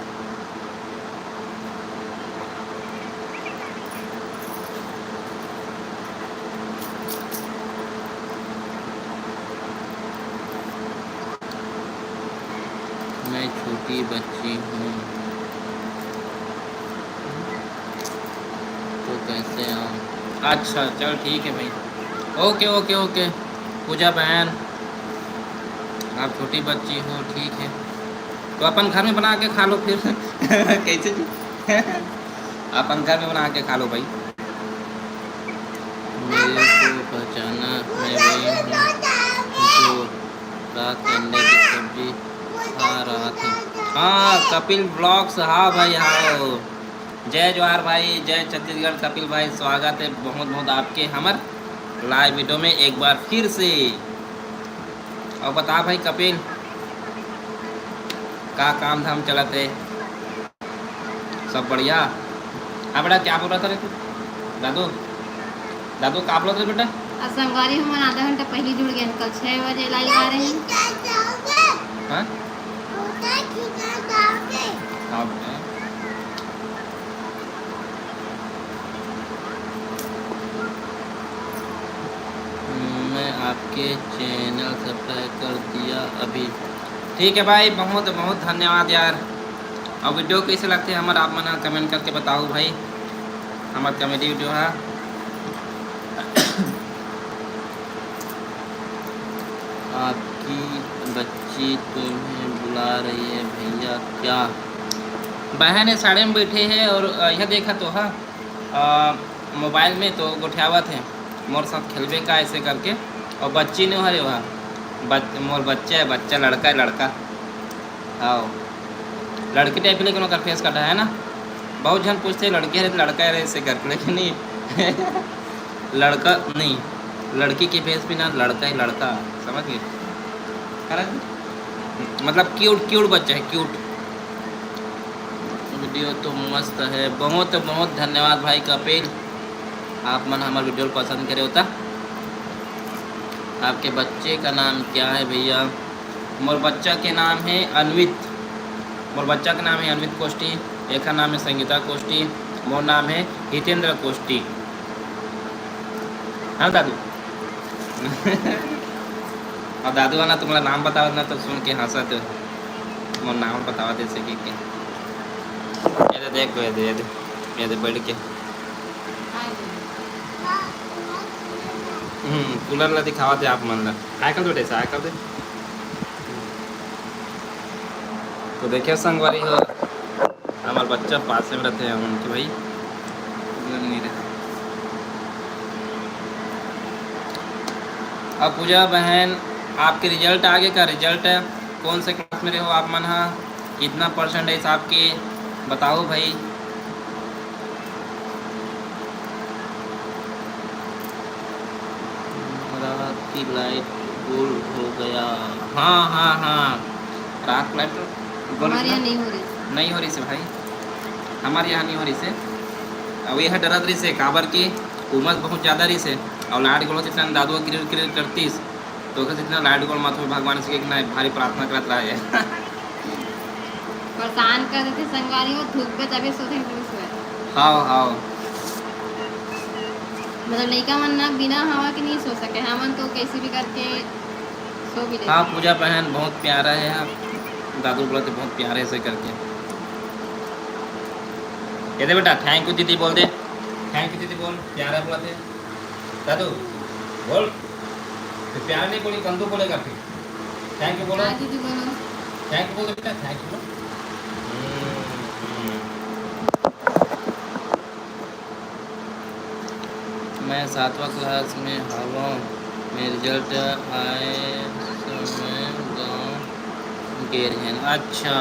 मैं छोटी बच्ची हूँ, तो कैसे आऊँ? अच्छा, चल ठीक है भाई, ओके ओके ओके। पूजा बहन, आप छोटी बच्ची हो, ठीक है, तो अपन घर में बना के खा लो फिर। कैसे जी? अपन घर में बना के खा लो भाई। मेरे को पहचाना, मैं वही हूँ जो रात अंडे की सब्जी खा रहा था। हाँ, कपिल ब्लॉग्स, हाँ भाई, हाँ। जय जोहार भाई, जय छत्तीसगढ़ कपिल भाई, स्वागत है बहुत बहुत आपके हमर लाइव वीडियो में एक बार फिर से। और बता भाई कपिल, का काम धाम चलत है? सब बढ़िया। हाँ बेटा, क्या बोल रहा था रे तू? दादू, दादू, का बोलत रहे बेटा? और संगवारी हमन आधा घंटा पहले जुड़ गए, कल छः बजे लाइव आ रहे हैं। हाँ? हाँ बेटा। मैं आपके चैनल सब्सक्राइब कर दिया अभी। ठीक है भाई, बहुत बहुत धन्यवाद यार। और वीडियो कैसे लगते हैं हमर, आप मन कमेंट करके बताओ भाई, हमर कॉमेडी वीडियो है। आपकी बच्ची तुम्हें बुला रही है भैया क्या? बहन है साड़े में बैठे है और, अ, यह देखा तो है, अ, मोबाइल में तो गोठियावत है मोर साथ खेलबे का ऐसे करके, और बच्ची ने हरे वह बच, मोर बच्चा है, बच्चा लड़का है, लड़का। आओ, लड़की टाइप लेकिन ओकर फेस कटा है ना। बहुत झन पूछते लड़की है लड़का है ऐसे करके, लेकिन नहीं। लड़का नहीं, लड़की के फेस भी ना, लड़का है लड़का, समझ गए? है ना? मतलब क्यूट क्यूट बच्चा है, क्यूट। वीडियो तो मस्त है, बहुत बहुत धन्यवाद भाई कपिल, आप मन हमार वीडियो पसंद करे होता। आपके बच्चे का नाम क्या है भैया? मोर बच्चा के नाम है अन्वित। मोर बच्चा के नाम है अन्वित कोष्टी। एखर नाम है संगीता कोष्टी। मोर नाम है हितेंद्र कोष्टी। हाँ दादू। अब दादू आना तुम्हारा नाम बताओ ना, तो सुन के हंसा तो। मोर नाम बताओ जैसे कि के। ये दे देखो, ये दे, ये दे, ये दे बैठ के। हम्म, कूलर ला दिखावत हे आप मन ला। आय कर दो, ऐसा आय कर दे। तो देखिए संगवारी हो, हमार बच्चा पास में रहते हैं उनके भाई, कूलर नहीं रहे। अब पूजा बहन, आपके रिजल्ट आगे का रिजल्ट है, कौन से क्लास में रहे हो आप मन हा? कितना परसेंट है आपके, बताओ भाई। रात की लाइट गुल हो गया। हाँ, हाँ, हाँ, रात लाइट तो गुल हमारे यहाँ नहीं हो रही। नहीं हो रही से भाई, हमारे यहाँ नहीं हो रही से। अब यह डरत रही से, काबर की उमस बहुत ज़्यादा रही से, और लाइट गुल होती से दादुआ किरिर किरिर करतीस, तो ओकर से इतना लाइट गोल मत हो, भगवान से कि नहीं, भारी प्रार्थना करत रहे। परेशान कर देते संगवारी हो, धूप में तबे सोते हैं, तबे सोए। हाव, हाव। मतलब लइका मन ना बिना हवा के नहीं सो सके, हमन तो कैसे भी करके सो भी लेते हाँ, हैं। पूजा बहन बहुत प्यारा है, दादू बोलते बहुत प्यारे से करके। ये दे बेटा, thank you दीदी बोल दे, thank you दीदी बोल, प्यारा बोलते। दादू बोल, तो प्यार नहीं बोली, गंदू बोलेगा फिर। Thank you बोलो। हाँ दीदी बोलो। Thank you बोलो बेटा, thank you। हम्म, हम्म। मैं सातवां क्लास में हवं, मैं रिजल्ट आए समय गाँव गे रहेन। अच्छा,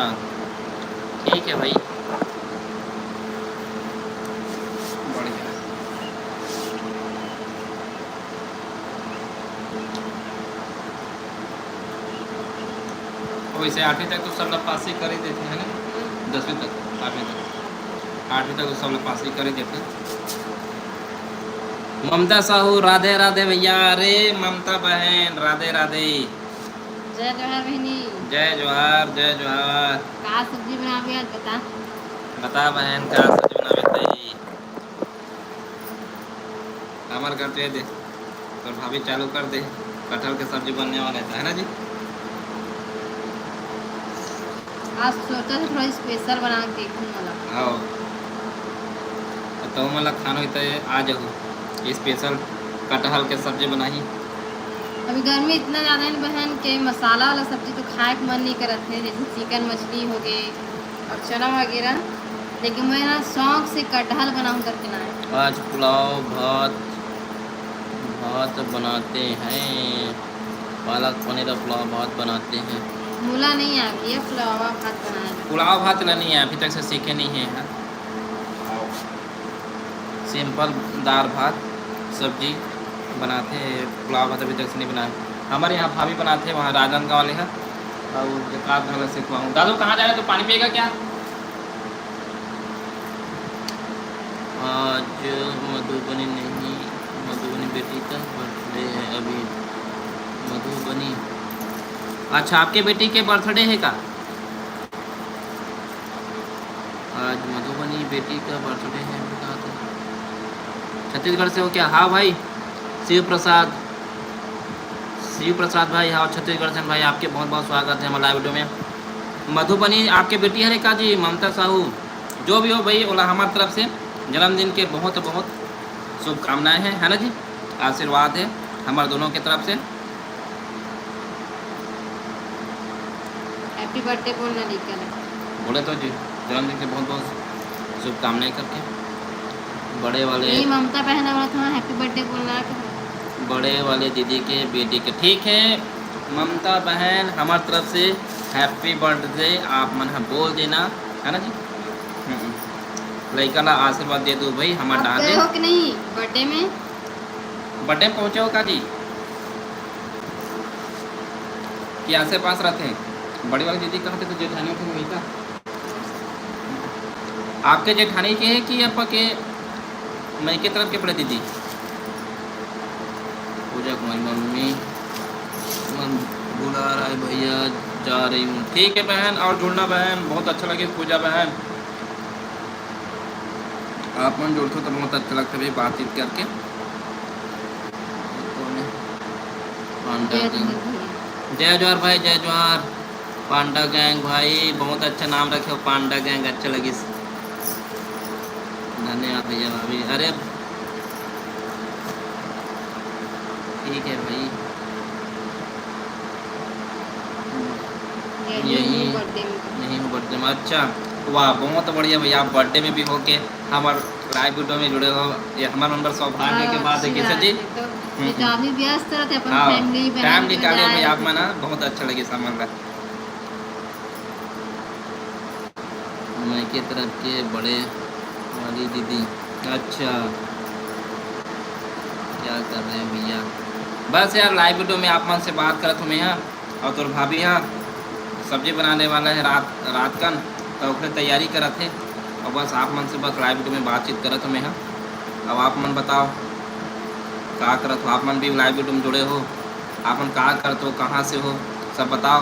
ठीक है भाई, बढ़िया। वैसे आठवीं तक तो सब ला पास ही कर ही देते हैं ना, दसवीं तक, आठवीं तक, आठवीं तक तो सब ला पास ही कर ही देते हैं। ममता साहू, राधे राधे भैया। अरे ममता बहन, राधे राधे। जय जोहार बहिनी। जय जोहार, जय जोहार। का सब्जी बनाबे आज बता। बता बहन, का सब्जी बनाबे तई? हमार घर दे दे, तोर भाभी चालू कर दे, कटहल के सब्जी बनने वाला है, है ना जी? आज सोचा था थोड़ा special बना के देखूं वाला। आओ, तो तुम वाला खाना होता है, आ जाओ, special कटहल के सब्जी बनाही। अभी गर्मी इतना ज़्यादा है ना बहन, के मसाला वाला सब्जी तो खाए के मन नहीं करत है, जैसे चिकन मछली हो गए, और चना वगैरह, लेकिन मैं ना शौक से कटहल बनाऊं करके ना है। आज पुलाव भात, भात बनाते हैं, पालक पनीर और पुलाव भात बनाते हैं। मुला नहीं आ गया, पुलावा भात बनाए। पुलाव भात ला नहीं है, अभी तक से सीखे नहीं है। Simple दाल भात सब्जी बनाते हैं, पुलाव भात अभी तक से नहीं बनाए। हमारे यहाँ भाभी बनाते हैं, वहाँ राजनांदगांव वाले हैं, और एक आध घंटा से खुआऊँ। दादू, कहाँ जा रहे हो? तो पानी पिएगा क्या? आज मधुबनी नहीं, मधुबनी बेटी का बर्थडे है अभी। मधुबनी, अच्छा, आपके बेटी के बर्थडे है का? आज मधुबनी बेटी का बर्थडे है, बता दो। छत्तीसगढ़ से हो क्या? हाँ भाई, शिव प्रसाद, शिव प्रसाद भाई, हाँ, छत्तीसगढ़ से भाई, आपके बहुत बहुत स्वागत है हमारे लाइव वीडियो में। मधुबनी आपके बेटी है रे का जी, ममता साहू, जो भी हो भाई, ओला हमारे तरफ से जन्मदिन के बहुत बहुत शुभकामनाएं हैं, है ना जी? आशीर्वाद है हमारे दोनों की तरफ से। Happy birthday बोलना नहीं कर। बोले तो जी, जन्मदिन के बहुत बहुत शुभकामनाएं करके बड़े वाले ये ममता बहन वाला था, happy birthday बोलना है। बड़े वाले दीदी के बेटी के, ठीक है ममता बहन, हमारे तरफ से happy birthday आप मन ह बोल देना, है ना जी? हम्म। लइका ला आशीर्वाद दे दो भाई, हमार आप डाल गए दे। हो कि नहीं बर्थडे में? बर्थडे में पहुँचे हो का जी? कि आसे पास रहते हैं? बड़ी वाली दीदी कहाँ थे तो जेठानी थे वही का? आपके जेठानी के है कि आपके मइके तरफ के पड़े दीदी? पूजा कुमारी मम्मी, बुला रहा है भैया, जा रही हूँ। ठीक है बहन, और जुड़ना बहन, बहुत अच्छा लगे पूजा बहन, आप मन जुड़थो तो बहुत अच्छा लगता है बातचीत करके। पांडा जय गैंग। जोहार भैया। जय जोहार भाई, जय जोहार। पांडा गैंग भाई, बहुत अच्छा नाम रखे हो, पांडा गैंग, अच्छा लगिस। धन्यवाद भैया भाभी। अरे ठीक है भाई, यही यही, हूँ बर्थडे में। यही हूँ बर्थडे में। अच्छा, वाह, बहुत बढ़िया भैया, आप बर्थडे में भी होके हमार लाइव वीडियो में जुड़े हो। ये हमार मन बर सौभाग्य के हाँ, बात है, अच्छी कैसे बात जी? है। तो हम्म, ये तो हम्म। अभी व्यस्त रहते अपन हाँ, फैमिली, बहन टाइम के निकाले वजह भाई से। आप मन, हाँ, बहुत अच्छा लगे हमन ला। मायके तरफ के बड़े वाली दीदी, अच्छा, क्या कर रहे हैं भैया? बस यार, लाइव वीडियो में आप मन से बात करत हूँ मैं यहाँ, और तोर भाभी यहाँ सब्जी बनाने वाला है रात, रात कन, तो ओकरे तैयारी करत है। और बस आप मन से बस लाइव वीडियो में बातचीत करत हूँ मैं यहाँ। अब आप मन बताओ, का करत हो? आप मन भी लाइव वीडियो में जुड़े हो, आप मन का करत हो, कहाँ से हो, सब बताओ।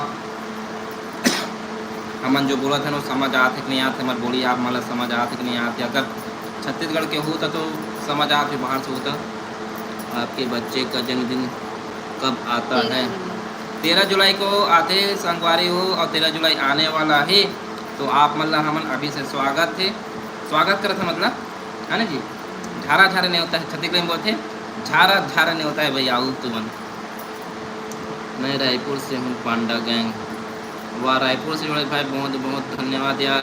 हमन जो बोलत हन, वो समझ आत है कि नहीं आत है, हमर बोली आप मन ला समझ आत है कि नहीं आत है? अगर छत्तीसगढ़ के हो त तो समझ आत है, बाहर से हो त। आपके बच्चे का जन्मदिन कब आता है? तेरह जुलाई को आते संगवारी हो, और तेरह जुलाई आने वाला है, तो आप मन ला हमन अभी से स्वागत है, स्वागत करत है, मतलब, है ना जी? झारा झारा नेवता है, छत्तीसगढ़ में बोलते हैं, झारा झारा नेवता है भैया, आऊ तुमन। मैं रायपुर से हूँ पांडा गैंग। वाह, रायपुर से जुड़े भाई, बहुत बहुत धन्यवाद यार।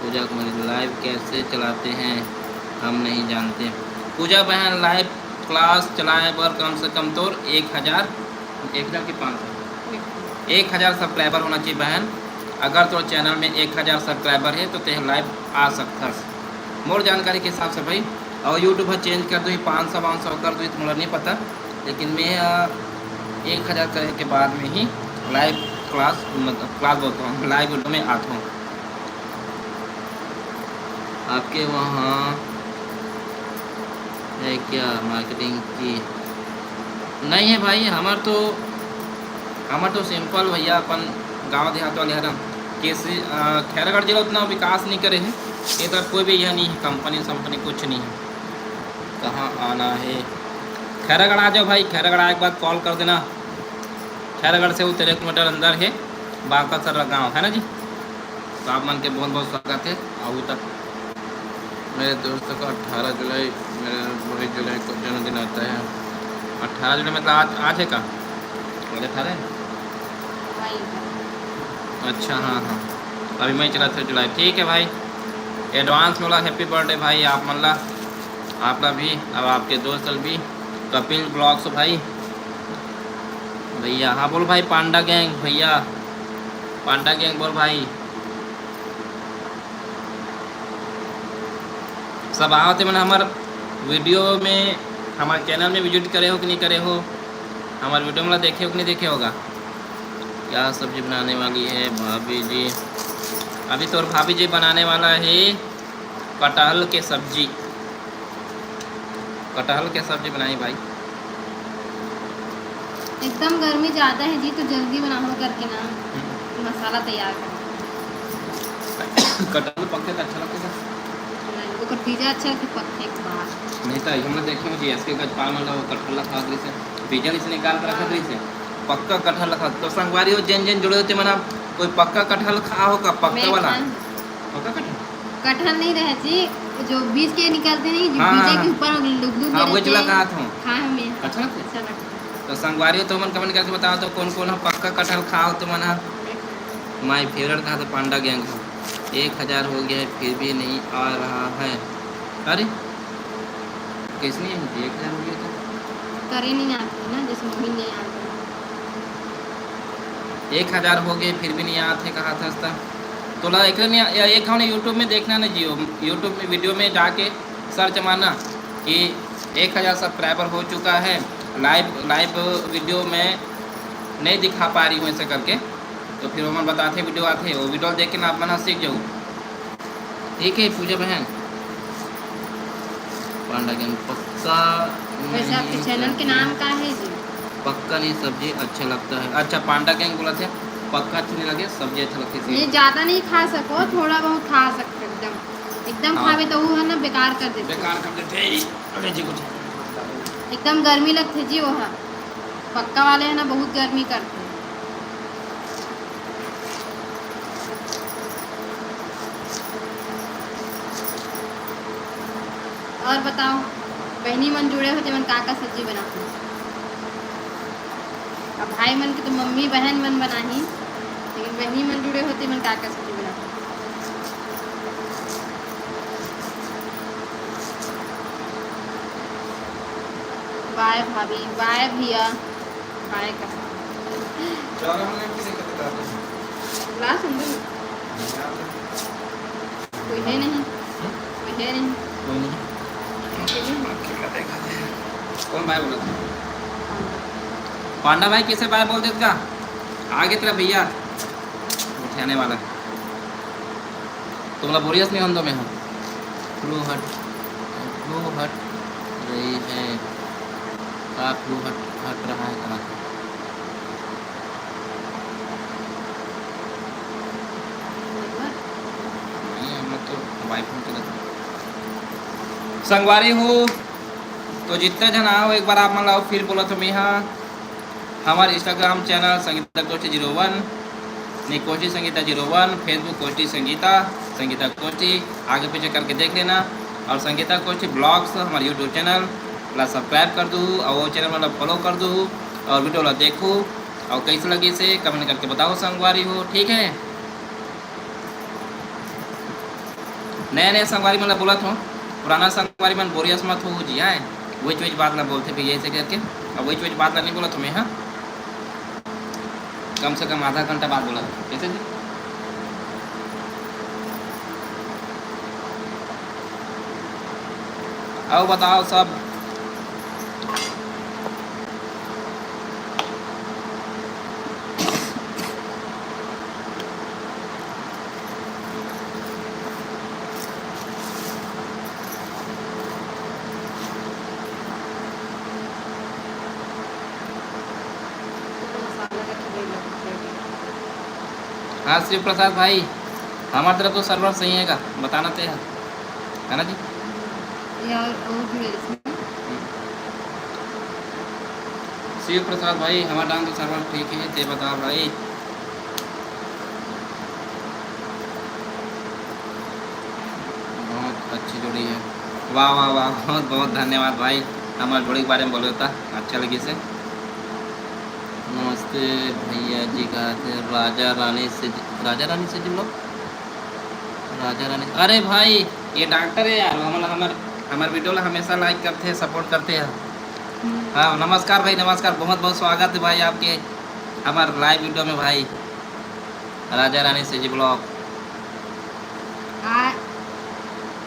पूजा कुमारी, लाइव कैसे चलाते हैं हम नहीं जानते। पूजा बहन, लाइव क्लास चलाए बर कम से कम तोर एक हजार, एक हजार की पाँच सौ, एक हजार सब्सक्राइबर होना चाहिए बहन। अगर तोर चैनल में एक हजार सब्सक्राइबर है तो तेह लाइव आ सकथस, मोर जानकारी के हिसाब से भाई। और YouTube ह चेंज कर दो, पाँच सौ वाँच सौ कर दो, तो मोला नहीं पता, लेकिन मैं अ, एक हजार करे के बाद में ही लाइव क्लास, मतलब क्लास बोलता हूँ, लाइव वीडियो में आता हूँ। आपके वहाँ है क्या मार्केटिंग की? नहीं है भाई, हमार तो, हमार तो सिंपल भैया, अपन गांव देहात वाले हरन। केसी, अ, खैरागढ़ जिला उतना विकास नहीं करे है, इधर कोई भी यह नहीं है, कंपनी संपनी कुछ नहीं है। कहाँ आना है? खैरागढ़ आ जाओ भाई, खैरागढ़ आए के बाद कॉल कर देना। खैरागढ़ से वो तेरह किलोमीटर अंदर है, बांकासर गांव है ना जी। तो आप मन के बहुत बहुत स्वागत है। आऊ तक मेरे दोस्त का अठारह जुलाई, मेरे वही जुलाई को जन्मदिन आता है। अठारह जुलाई मतलब आज, आज है का? आज अठारह है? अच्छा, हाँ हाँ, अभी मई चला था, जुलाई। ठीक है भाई, एडवांस में बोला हैप्पी बर्थडे भाई आप मन ला, आप ला भी, अब आपके दोस्त ला भी। कपिल ब्लॉग्स भाई, भैया, हाँ बोल भाई, पांडा गैंग भैया, पांडा गैंग बोल भाई। सब आओ ते मन हमर वीडियो में, हमारे चैनल में विजिट करे हो कि नहीं करे हो, हमारे वीडियो में देखे हो कि नहीं देखे होगा। क्या सब्जी बनाने वाली है भाभी जी? अभी तो भाभी जी बनाने वाला है कटहल के सब्जी, कटहल के सब्जी बनाई भाई। एकदम गर्मी ज्यादा है जी, तो जल्दी बनाओ करके ना हम्म। मसाला तैयार करो। कटहल पक्के त अच्छा लगता है। नहीं, ओकर बीजा अच्छा लगता है पक्के के बाद। नहीं तो हम लोग देखे हो जी, एस के गजपाल मतलब वो कटहल ला खात रही से, बीजा नहीं से निकाल के रखत रही से, पक्का कटहल ला खात। तो संगवारी हो, जेन जेन जुड़े होते मना, कोई पक्का कटहल खा हो का, पक्का मैं वाला? खान- पक्का कटहल? कटहल नहीं रहे जी, जो बीज के निकलते नहीं, जो हाँ, बीजा हाँ, के हाँ। ऊपर लुक लुक हाँ, दे वो रहते चला हैं। कहा था। खाए हमें। अच्छा लगता है? अच्छा लगता है। तो संगवारी हो, तो मन कमेंट करके बताओ तो कौन कौन है पक्का कटहल खाओ तो मना। My favourite कहा था पांडा गैंग है। एक हजार हो गया है फिर भी नहीं आ रहा है। अरे कैसे नहीं है? एक हजार हो गया तो करे नहीं आते ना, जैसे मम्मी नहीं आते। एक हजार हो गए फिर भी नहीं आते कहा था हंसता। तोला एक नहीं आ-, या एक हमने YouTube में देखना ना जियो, YouTube में वीडियो में जाके सर्च मारना कि एक हजार सब्सक्राइबर हो चुका है, लाइव, लाइव वीडियो में नहीं दिखा पा रही हूँ ऐसे करके। तो फिर ओमन बताथे, वीडियो आथे, वो वीडियो देख के ना आप मन ह सीख जाऊ। ठीक है पूजा बहन, पांडा गैंग पक्का वैसे आपके नहीं चैनल के करते। नाम का है जी? पक्का नहीं सब्जी अच्छा लगता है। अच्छा, पांडा gang बोलथे, पक्का अच्छा नहीं लगे, सब्जी अच्छा लगथे। ये ज्यादा नहीं खा सको, थोड़ा बहुत खा सकते एकदम। एकदम हाँ। खावे तो वो है ना, बेकार कर देथे। बेकार कर देथे। अरे जी, कुछ एकदम गर्मी लगथे जी वो है। पक्का वाले है ना, बहुत गर्मी करथे। और बताओ, बहनी मन जुड़े हो तेमन का का सब्जी बनाहू? अब भाई मन के तो मम्मी बहन मन बनाही, लेकिन बहनी मन जुड़े हो तेमन का का सब्जी बनाहू? बाय भाभी, बाय भैया, बाय का। चारा में नहीं किसी का बता दो। ला सुंदर। कोई है नहीं। कोई है नहीं। कोई नहीं। कौन भाई बोला था? पांडा भाई कैसे भाई बोल देत का? आगे तेरा भैया उठाने वाला। तुमला बोरियस नहीं होने दो मैं हूँ। फ्लू हट, फ्लू हट रही है। का फ्लू हट, हट रहा है कहाँ से? नहीं, हम लोग तो वाईफाई चला था। संगवारी हो, तो जितना जन आओ, एक बार आप मन ला फिर बोला तो मैं हाँ, हमारे Instagram channel Sangeeta कोष्ठी zero one, नहीं, कोष्ठी Sangeeta zero one, Facebook कोष्ठी Sangeeta, Sangeeta कोष्ठी, आगे पीछे करके देख लेना। और संगीता कोष्ठी vlogs हमारे YouTube channel ला subscribe कर दू, और वो channel वाला follow कर दू, और video ला देखू, और कैसे लगी से comment करके बताओ संगवारी हो, ठीक है? नया नया संगवारी मन ला बोलत हो, पुराना संगवारी मन बोरियस मत हो जी, आए वही चीज बात ला बोलते भैया ऐसे करके। अब वही चीज बात ला नहीं बोलत हो मैं, हाँ, कम से कम आधा घंटा बाद बोला, कैसे जी? आओ बताओ सब। हाँ शिव प्रसाद भाई, हमारे तरफ तो सर्वर सही है का, बताना ते है, है ना जी? यार, वो भी है इसमें। शिव प्रसाद भाई, हमारे डांस तो सर्वर ठीक है, ते बता भाई। बहुत अच्छी जोड़ी है। वाह, वाह, वाह, बहुत, बहुत धन्यवाद भाई, हमारे जोड़ी के बारे में बोले था, अच्छा लगी से। नमस्ते भैया जी, का थे राजा रानी से, राजा रानी से जी लोग, राजा रानी। अरे भाई, ये डॉक्टर है यार, वो हमारा, हमार, हमार video ला हमेशा like करते हैं, support करते हैं। हम्म। हाँ, नमस्कार भाई, नमस्कार, बहुत बहुत स्वागत है भाई आपके हमार live video में भाई, राजा रानी से जी vlog। आ,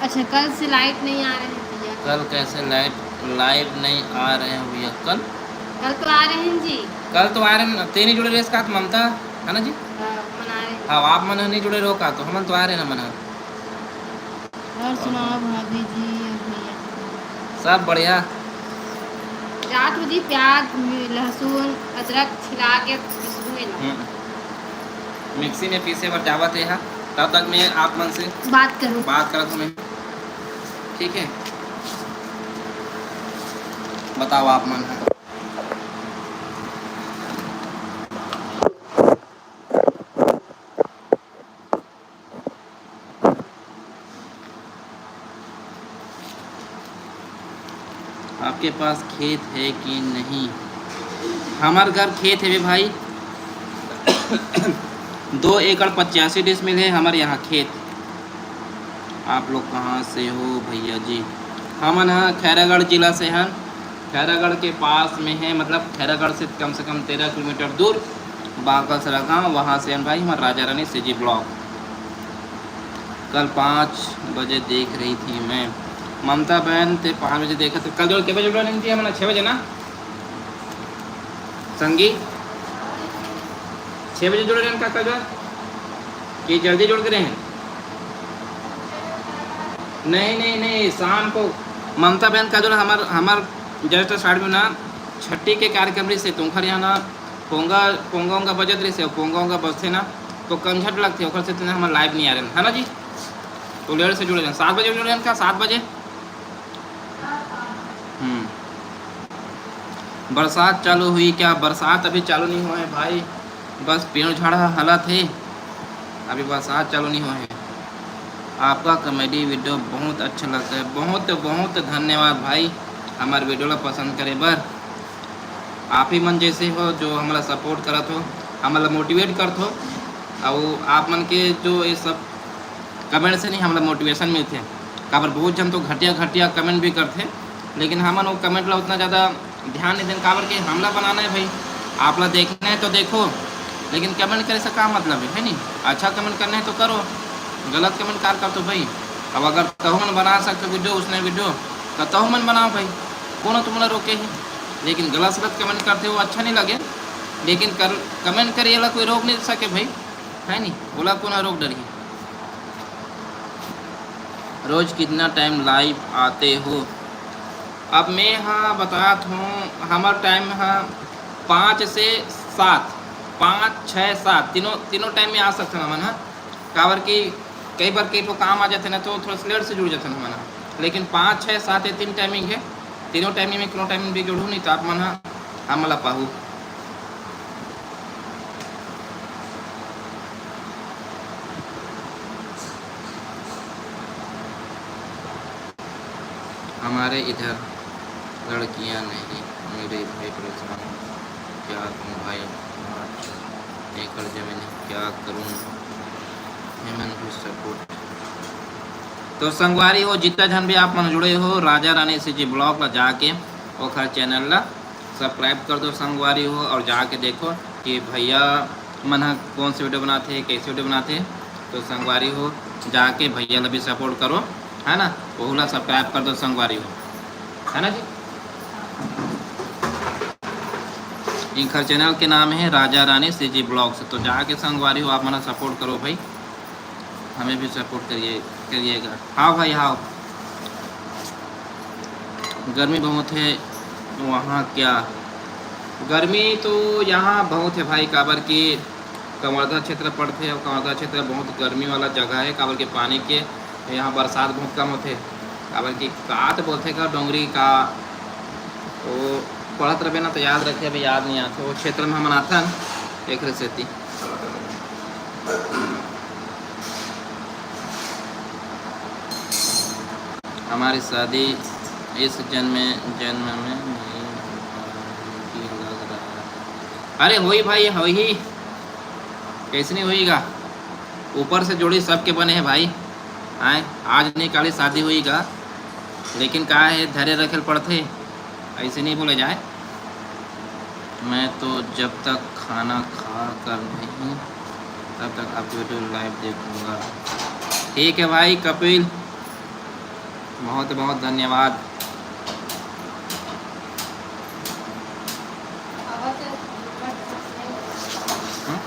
अच्छा, कल से लाइट नहीं आ रहे हैं भैया। कल कैसे लाइट, लाइव नहीं आ रहे हैं भैया? कल, कल तो आ रहे हैं जी। कल तो आ रहे हैं, तेरी जुड़े रेस का ममता, है ना जी? हाँ, मना रहे हैं। हाँ, आप मन नहीं जुड़े रहो का, तो हमन तो आ रहे हैं ना मना। और सुनाओ भाभी जी और भैया? सब बढ़िया। रात हो जी, प्याज, लहसुन, अदरक छिला के पीसबो एला। हम्म। मिक्सी में पीसे बर जावत हे, तब तक मैं आप मन से बात करूँ। बात करत हूँ मैं, ठीक है? बताओ आप मन। आपके पास खेत है कि नहीं? हमार घर खेत है भाई, दो एकड़ पचासी डिसमिल है हमारे यहाँ खेत। आप लोग कहाँ से हो भैया जी? हमन ह खैरागढ़ जिला से हन। खैरागढ़ के पास में है, मतलब खैरागढ़ से कम से कम तेरह किलोमीटर दूर बांकलसरा गांव, वहाँ से हन भाई हमार राजा रानी सीजी ब्लॉक। कल पाँच बजे देख रही थी मैं। ममता बहन, ते पाँच बजे देखा तो कल जो के बजे जुड़े रहे थी हमन? छः बजे ना संगी? छः बजे जुड़े रहे का कल जो? कि जल्दी जुड़ के रहे? नहीं, नहीं, नहीं, शाम को ममता बहन का जो हमार, हमार जस्ट साइड में ना छट्ठी के कार्यक्रम रहिसे, तो ओखर यहाँ ना पोंगा, पोंगा ओंगा बजत रहिसे, पोंगा ओंगा बजथे ना, तो कंझट लगथे, ओखर सेती ना हमर live नहीं आ रहे, है ना जी? तो लेट से जुड़े रहेन, सात बजे जुड़े रहेन का? सात बजे। हम्म। बरसात चालू हुई क्या? बरसात अभी चालू नहीं हुआ है भाई, बस पेड़ झाड़ ह हलत हे, अभी बरसात चालू नहीं हुआ है। आपका comedy video बहुत अच्छा लगता है। बहुत बहुत धन्यवाद भाई, हमारे video ला पसंद करे बर। आप ही मन जैसे हो जो हमला support करत हो, हमला motivate करत हो, और आप मन के जो ये सब comment से नहीं हमला motivation मिलथे। काबर बहुत झन तो घटिया घटिया comment भी करथे, लेकिन हमन वो comment ला उतना ज़्यादा ध्यान नहीं देन, काबर के हमला बनाना है भाई, आप ला देखना है तो देखो, लेकिन comment करे से का मतलब है, है नहीं? अच्छा comment करना है तो करो, गलत comment कार कर तो भाई। अब अगर तहु मन बना सकते video, उसने video, तो तहु मन बनाओ भाई, कौन तुमला रोके है? लेकिन गलत सलत comment करते हो, अच्छा नहीं लगे, लेकिन कर, comment करे ला कोई रोक नहीं सके भाई, है नहीं? ओला कौन रोक डरही? रोज कितना time live आते हो? अब मैं हाँ बतात हूँ, हमर time हाँ पाँच से सात, पाँच, छः, सात, तीनों, तीनों time में आ सकते हैं हमन हाँ। काबर कि कई बार कई ठो काम आ जाते ना, तो थोड़ा सा लेट से जुड़ जाते हैं हमन हाँ। लेकिन पाँच, छः, सात ये तीन timing है, तीनों timing में कोनो timing भी जुड़ू नहीं, तो आप मन हाँ हमला पाहू। हमारे इधर लड़कियां नहीं, मेरे भाई परेशान, क्या करूं भाई, पाँच एकड़ जमीन है, क्या करूं, हेमन भी support। तो संगवारी हो, जितना झन भी आप मन जुड़े हो, राजा रानी CG vlog ला जाके ओखर channel ला subscribe कर दो संगवारी हो, और जाके देखो कि भैया मन ह कौन से video बनाथे, कैसे video बनाथे। तो संगवारी हो, जाके भैया ला भी support करो, है ना, ओहू ला subscribe कर दो संगवारी हो, है ना जी। इनकर channel के नाम है राजा रानी CG vlogs। तो जाके संगवारी हो, आप मन support करो भाई, हमें भी support करिए, करिएगा। हाँ भाई, हाँ। गर्मी बहुत है वहाँ क्या? गर्मी तो यहाँ बहुत है भाई, काबर कि कवर्धा क्षेत्र पड़थे, और कवर्धा क्षेत्र बहुत गर्मी वाला जगह है, काबर कि पानी के यहाँ बरसात बहुत कम होथे, काबर कि का तो बोलथे का डोंगरी का, वो पढ़त रहे ना तो याद रखे, अभी याद नहीं आथे, वो क्षेत्र में हमन आथन, एक सेती। हमारी शादी इस जन्म, जन्म में नहीं हो पाएगी लग रहा है। अरे होई भाई, होई, कैसे नहीं होईगा? ऊपर से जोड़ी सबके बने हैं भाई। आए, आज नहीं काली शादी होईगा, लेकिन का है, धरे रखे पड़थे, ऐसे नहीं बोले जाए। मैं तो जब तक खाना खा कर नहीं, तब तक आपकी video live देखूंगा। ठीक है भाई कपिल, बहुत बहुत धन्यवाद। हम्म?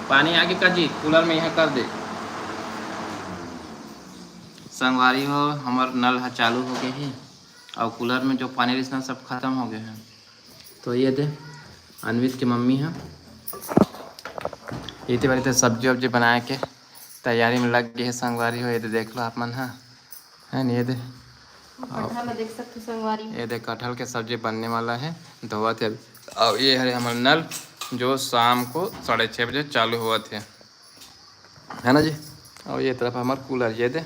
पानी आगे का जी, cooler में यहाँ कर दे। संगवारी हो, हमर नल ह चालू हो गए हे, और cooler में जो पानी रिसना सब खत्म हो गए हैं। तो ये दे, अनवित के मम्मी ह, ये ते बारी ते सब्जी वब्जी बनाए के तैयारी में लग गए हैं संगवारी हो। ये दे, देख लो आप मन ह, है न, ये दे। भट्ठा में देख सकते हो संगवारी। ये दे, कटहल के सब्जी बनने वाला है, धोवत है। और ये है हमारा नल, जो शाम को साढ़े छः बजे चालू हुआ थे, है ना जी। और ये तरफ हमारा cooler, ये दे,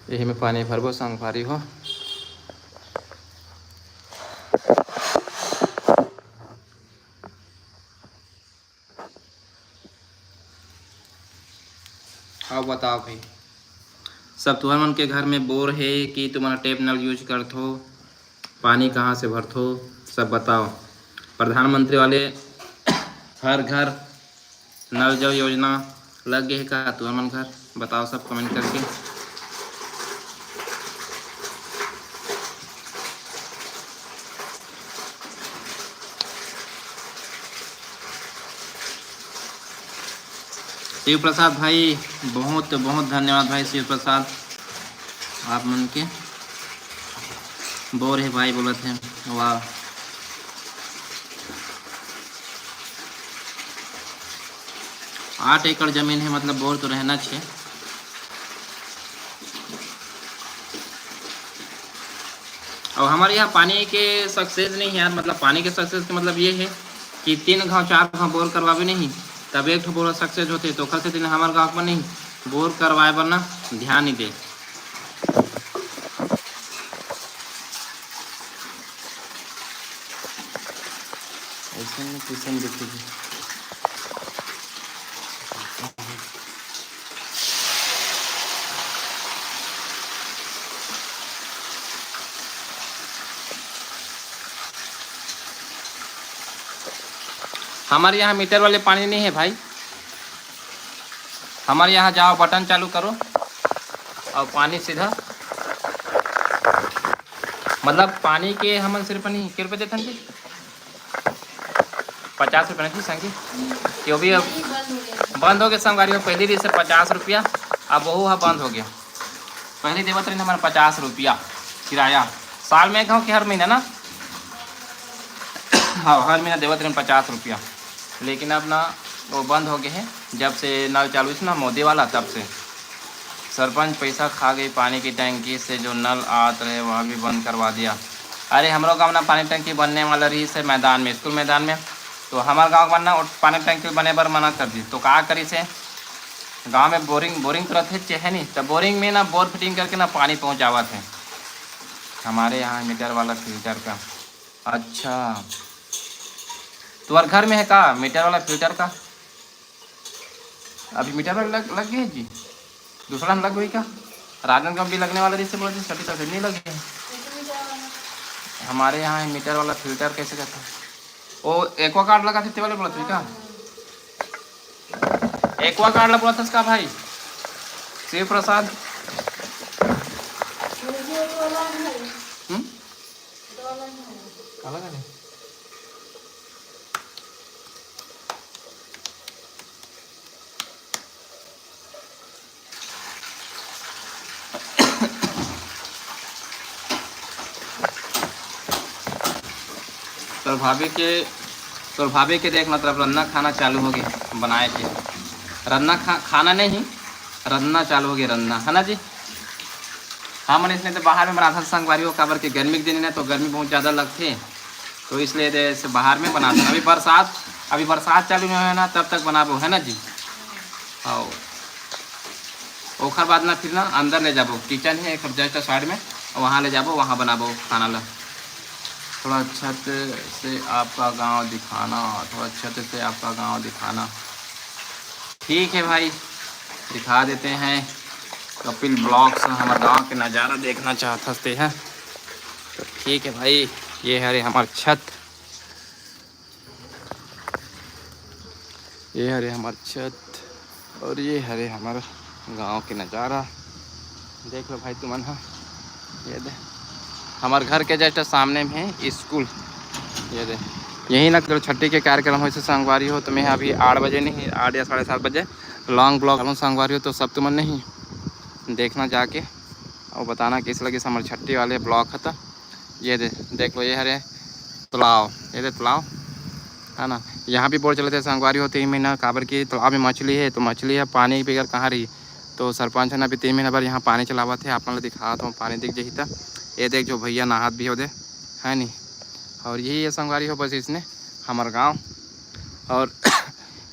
यही में पानी भरबो संगवारी हो। अब बताओ भाई, सब तुहर मन के घर में बोर है कि तुमन टेप नल use करथो? पानी कहाँ से भरथो, सब बताओ। प्रधानमंत्री वाले हर घर नल जल योजना लग गए है का तुहर मन घर? बताओ सब comment करके। शिव प्रसाद भाई, बहुत बहुत धन्यवाद भाई शिव प्रसाद, आप मन के। बोर हे भाई बोलत हे। वाह, आठ एकड़ जमीन हे, मतलब बोर तो रहना चाहिए। अब हमारे यहाँ पानी के सक्सेस नहीं है यार, मतलब पानी के सक्सेस के मतलब ये है कि तीन घाव चार घाव बोर करवाबे नहीं, तब एक ठो बोर सक्सेस होते। तो ओखर सेती हमारे गाँव में नहीं, बोर करवाए बर ना ध्यान नहीं दे। ऐसे में किसन दिखेगी। हमारे यहाँ मीटर वाले पानी नहीं है भाई, हमारे यहाँ जाओ, बटन चालू करो और पानी सीधा, मतलब पानी के हमन सिर्फ नहीं, के रुपये देथन जी? पचास रुपये नहीं संगी, कि वो भी अब बंद हो गया संगवारी हो। पहले दिन से पचास रुपया, अब वो हा बंद हो गया। पहले देवत रहिन हमारे पचास रुपया किराया, साल में एक घाव कि हर महीना ना? हाँ, हर महीना देवत रहिन पचास रुपया, लेकिन अब ना वो बंद हो गए हैं। जब से नल चालू है ना मोदी वाला, तब से। सरपंच पैसा खा गई, पानी की टंकी से जो नल आत रहे वह भी बंद करवा दिया। अरे हमरो गाँव ना पानी टंकी बनने वाला रही से मैदान में, स्कूल मैदान में, तो हमारे गाँव के मन ना वो पानी टंकी बने बर मना कर दी। तो का करी से गाँव में बोरिंग, बोरिंग तो रहते चे है नहीं, तो बोरिंग में ना बोर फिटिंग करके ना पानी पहुँचावत है हमारे यहाँ मीटर वाला फिल्टर का। अच्छा, तुम्हारे घर में है का मीटर वाला फिल्टर का? अभी मीटर वाला लग, लग गया है जी, दूसरा हम लग गई का? राजनांदगांव भी लगने वाला, जैसे बोला जी, सभी तरफ से नहीं लगे हैं। हमारे यहाँ है मीटर वाला फिल्टर, कैसे कहता है वो, एक्वा कार्ड लगा देते वाले बोला था का? एक्वा कार्ड लगा बोला था इसका भाई शिव प्रसाद। हम्म, काला का नहीं? तोर भाभी के, तोर भाभी के देखना, तरफ रन्ना खाना चालू होगी बनाए के। रन्ना खा, खाना नहीं, रन्ना चालू होगी, रन्ना, है ना जी? हाँ, मन इसने तो बाहर में बनाथन संगवारी हो, काबर के गर्मी के दिन है ना, तो गर्मी बहुत ज़्यादा लगथे, तो इसलिए दे से बाहर में बनाथन। अभी बरसात, अभी बरसात चालू नहीं है ना, तब तक बनाबो, है ना जी? आओ, ओखर बाद ना फिर ना अंदर ले जाबो, किचन है एक जस्ट साइड में, वहाँ ले जाबो, वहाँ बनाबो खाना ला। थोड़ा छत से आपका गांव दिखाना, थोड़ा छत से आपका गांव दिखाना। ठीक है भाई, दिखा देते हैं कपिल ब्लॉग्स, हमारे गांव के नज़ारा देखना चाहत हंसते हैं। तो ठीक है भाई, ये हरे हमार छत, ये हरे हमार छत और ये हरे हमार गांव के नज़ारा। देख लो भाई तुमन हा, ये दे हमार घर के जस्ट सामने में है स्कूल। ये दे यहीं ना कल छट्ठी के कार्यक्रम हो संगवारी हो, तो मैं अभी आठ बजे नहीं, आठ या साढ़े सात बजे लॉन्ग ब्लॉग डालूँ संगवारी हो, तो सब तुमन नहीं देखना जाके और बताना किस लगे हमारे छट्ठी वाले ब्लॉग खत्म। ये दे, देख लो, ये हरे तालाब, ये दे तालाब है ना, यहाँ भी बोर चलत हे संगवारी हो तीन महीना, काबर की तालाब में मछली है, तो मछली है, पानी बगैर कहाँ रही। तो सरपंच है ना, अभी तीन महीना भर यहाँ पानी चलावत हे, आप मन ला दिखात हूँ, पानी दिख जाही त। ये देख जो भैया नहात भी हो दे, है नी। और यही ये संगवारी हो बस इसने हमार गाँव। और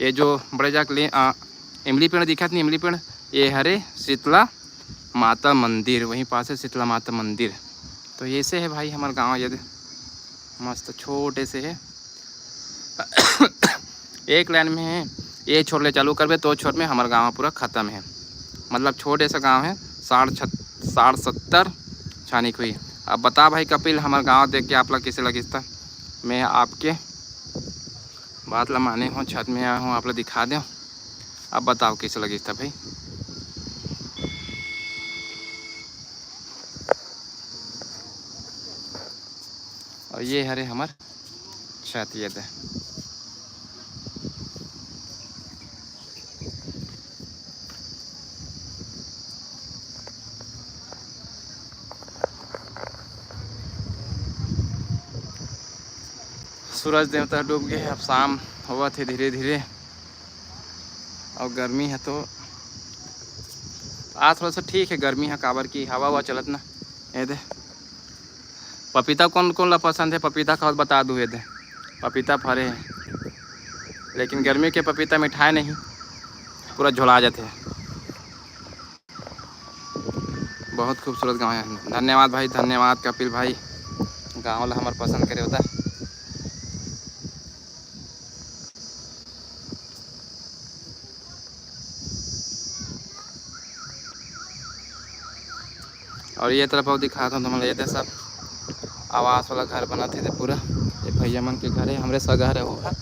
ये जो बड़े जाके ले, आ, इमली पेड़ दिखत नहीं, इमली पेड़, ये हरे शीतला माता मंदिर, वहीं पास है शीतला माता मंदिर। तो ऐसे है भाई हमार गाँव, ये दे मस्त छोटे से है। एक लाइन में है, ये छोर ले चालू करबे तो छोर में हमार गाँव पूरा खत्म है, मतलब छोटे सा गाँव है, साठ छत-, साठ सत्तर छानी हुई। अब बता भाई कपिल, हमार गाँव देख के आप लोग कैसे लगिस था? मैं आपके बात ला माने हूँ, छत में आया हूँ, आप लोग दिखा दो। अब बताओ कैसे लगिस था भाई? और ये हरे हमार छत, ये दे। सूरज देवता डूब गए, अब शाम होवत हे धीरे धीरे। और गर्मी है तो आज थोड़ा सा ठीक है गर्मी है, काबर की हवा हुआ चलत ना। ये दे पपीता कौन कौन ला पसंद है, पपीता खाओ बता दू। ये दे पपीता फरे है, लेकिन गर्मी के पपीता मिठाए नहीं, पूरा झोला जाते हैं। बहुत खूबसूरत गांव है। धन्यवाद भाई, धन्यवाद कपिल भाई, गांव ला हमर पसंद करे होता। और ये तरफ अउ दिखात हूँ तुमन ला, ये दे सब आवास वाला घर बनत हे, दे पूरा ये भैया मन के घर है, हमरे सगा घर है वो घर।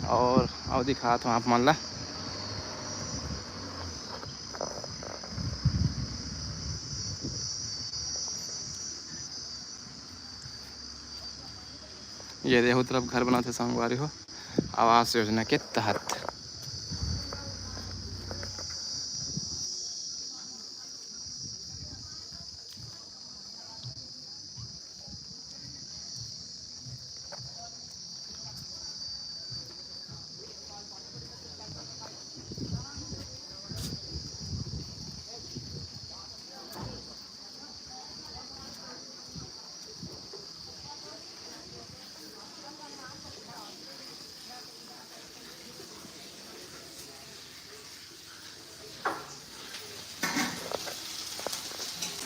और अउ दिखात हूँ आप मन ला, ये देखो तरफ घर बनाते संगवारी हो, आवास योजना के तहत।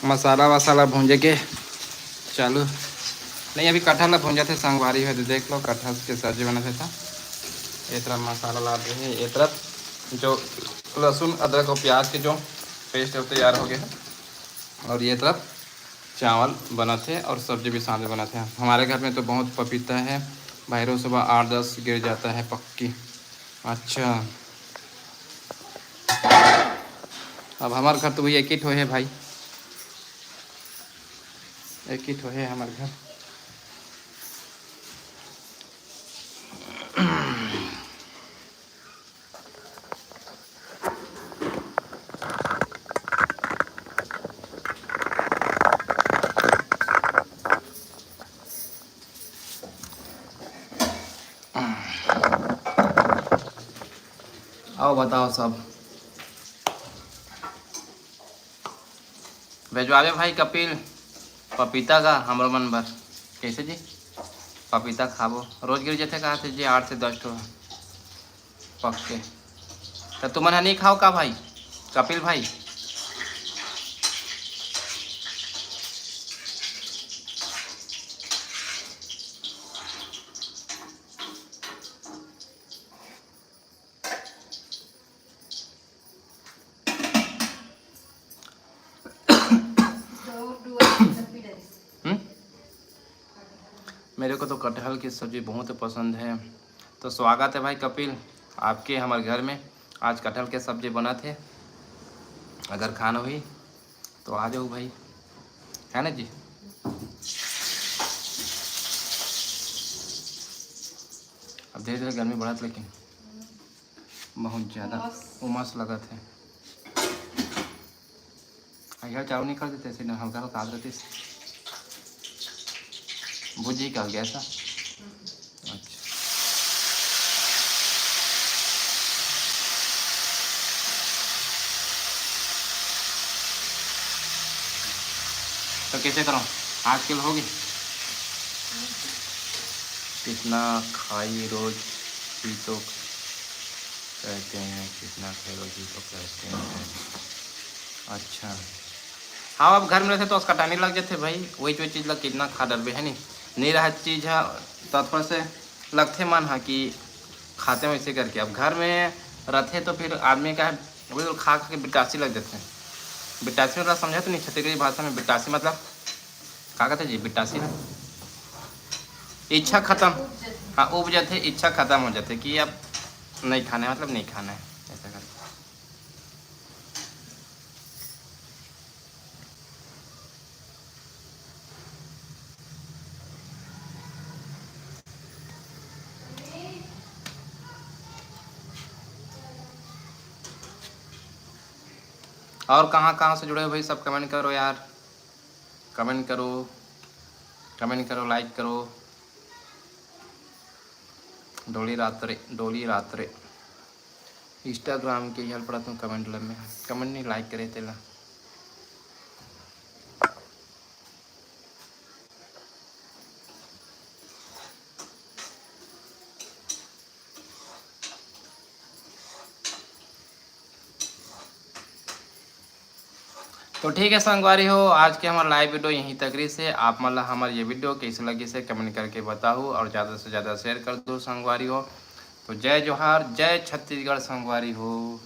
मसाला वसाला भूंजे के चालू नहीं, अभी कटहल ला भूंजत हे संगवारी हो, तो देख लो कटहल के सब्जी बनत हे। तो ये तरफ मसाला ला दे हे, ये तरफ जो लहसुन अदरक और प्याज के जो पेस्ट है वो तैयार हो गया है, और ये तरफ चावल बनत हे और सब्जी भी साथ में बनत हे। हमारे घर में तो बहुत पपीता है भाई, रोज सुबह आठ दस गिर जाता है पक्की। अच्छा, अब हमार घर तो भैया एक ही ठो है भाई, एक ही ठो है हमार घर। आओ बताओ सब। भेजवावे भाई कपिल पपीता का हमरो मन बर। कैसे जी? पपीता खाबो। रोज गिर जथे कहा थे जी, आठ से दस ठो पक्के। तो तुमन ह नहीं खाओ का भाई, कपिल भाई? हम्म? मेरे को तो कटहल की सब्जी बहुत पसंद है। तो स्वागत है भाई कपिल आपके हमारे घर में। आज कटहल के सब्जी बनत हे, अगर खाना हुई तो आ जाओ भाई, है ना जी? अब धीरे धीरे गर्मी बढ़त, लेकिन बहुत ज़्यादा उमस। उमस लगत है। अइहा चालू नहीं कर देते, ऐसे ना हल्का हल्का आदत है। बुझ ही कहा गया था। अच्छा। तो कैसे करो, आज के होगी? कितना खाई रोज ही तो कहते हैं, कितना खाई रोज ही तो कहते हैं। अच्छा, हाँ, अब घर में रहते तो उसका टाइम लग जाते भाई, वही जो चीज़ लग कितना खा डरबे है नहीं, नहीं रहा चीज़ है तो थोड़ा से लगथे मन हा कि खाते हैं वैसे करके। अब घर में रहते तो फिर आदमी का है, वही तो खा खा के बिटासी लग जाते हैं। बिटासी मतलब समझा तो नहीं, छत्तीसगढ़ी भाषा में बिटासी मतलब का कहते जी? बिटासी ना, इच्छा खत्म। हाँ, उब जाते, इच्छा खत्म हो जाते कि अब नहीं खाना है, मतलब नहीं खाना है, ऐसा करके। और कहाँ कहाँ से जुड़े हो भाई, सब कमेंट करो यार, कमेंट करो, कमेंट करो, लाइक करो। डोली रात्रे, डोली रात्रे। Instagram के हल पढ़त हूँ comment ल मैं, comment नहीं, like करे तेला। तो ठीक है संगवारी हो, आज के हमार live video यहीं तक रहिस हे। आप मन ला हमार ये video कैसे लगिस हे comment करके बताहू और ज़्यादा से ज़्यादा share कर दो संगवारी हो। तो जय जोहार, जय छत्तीसगढ़ संगवारी हो।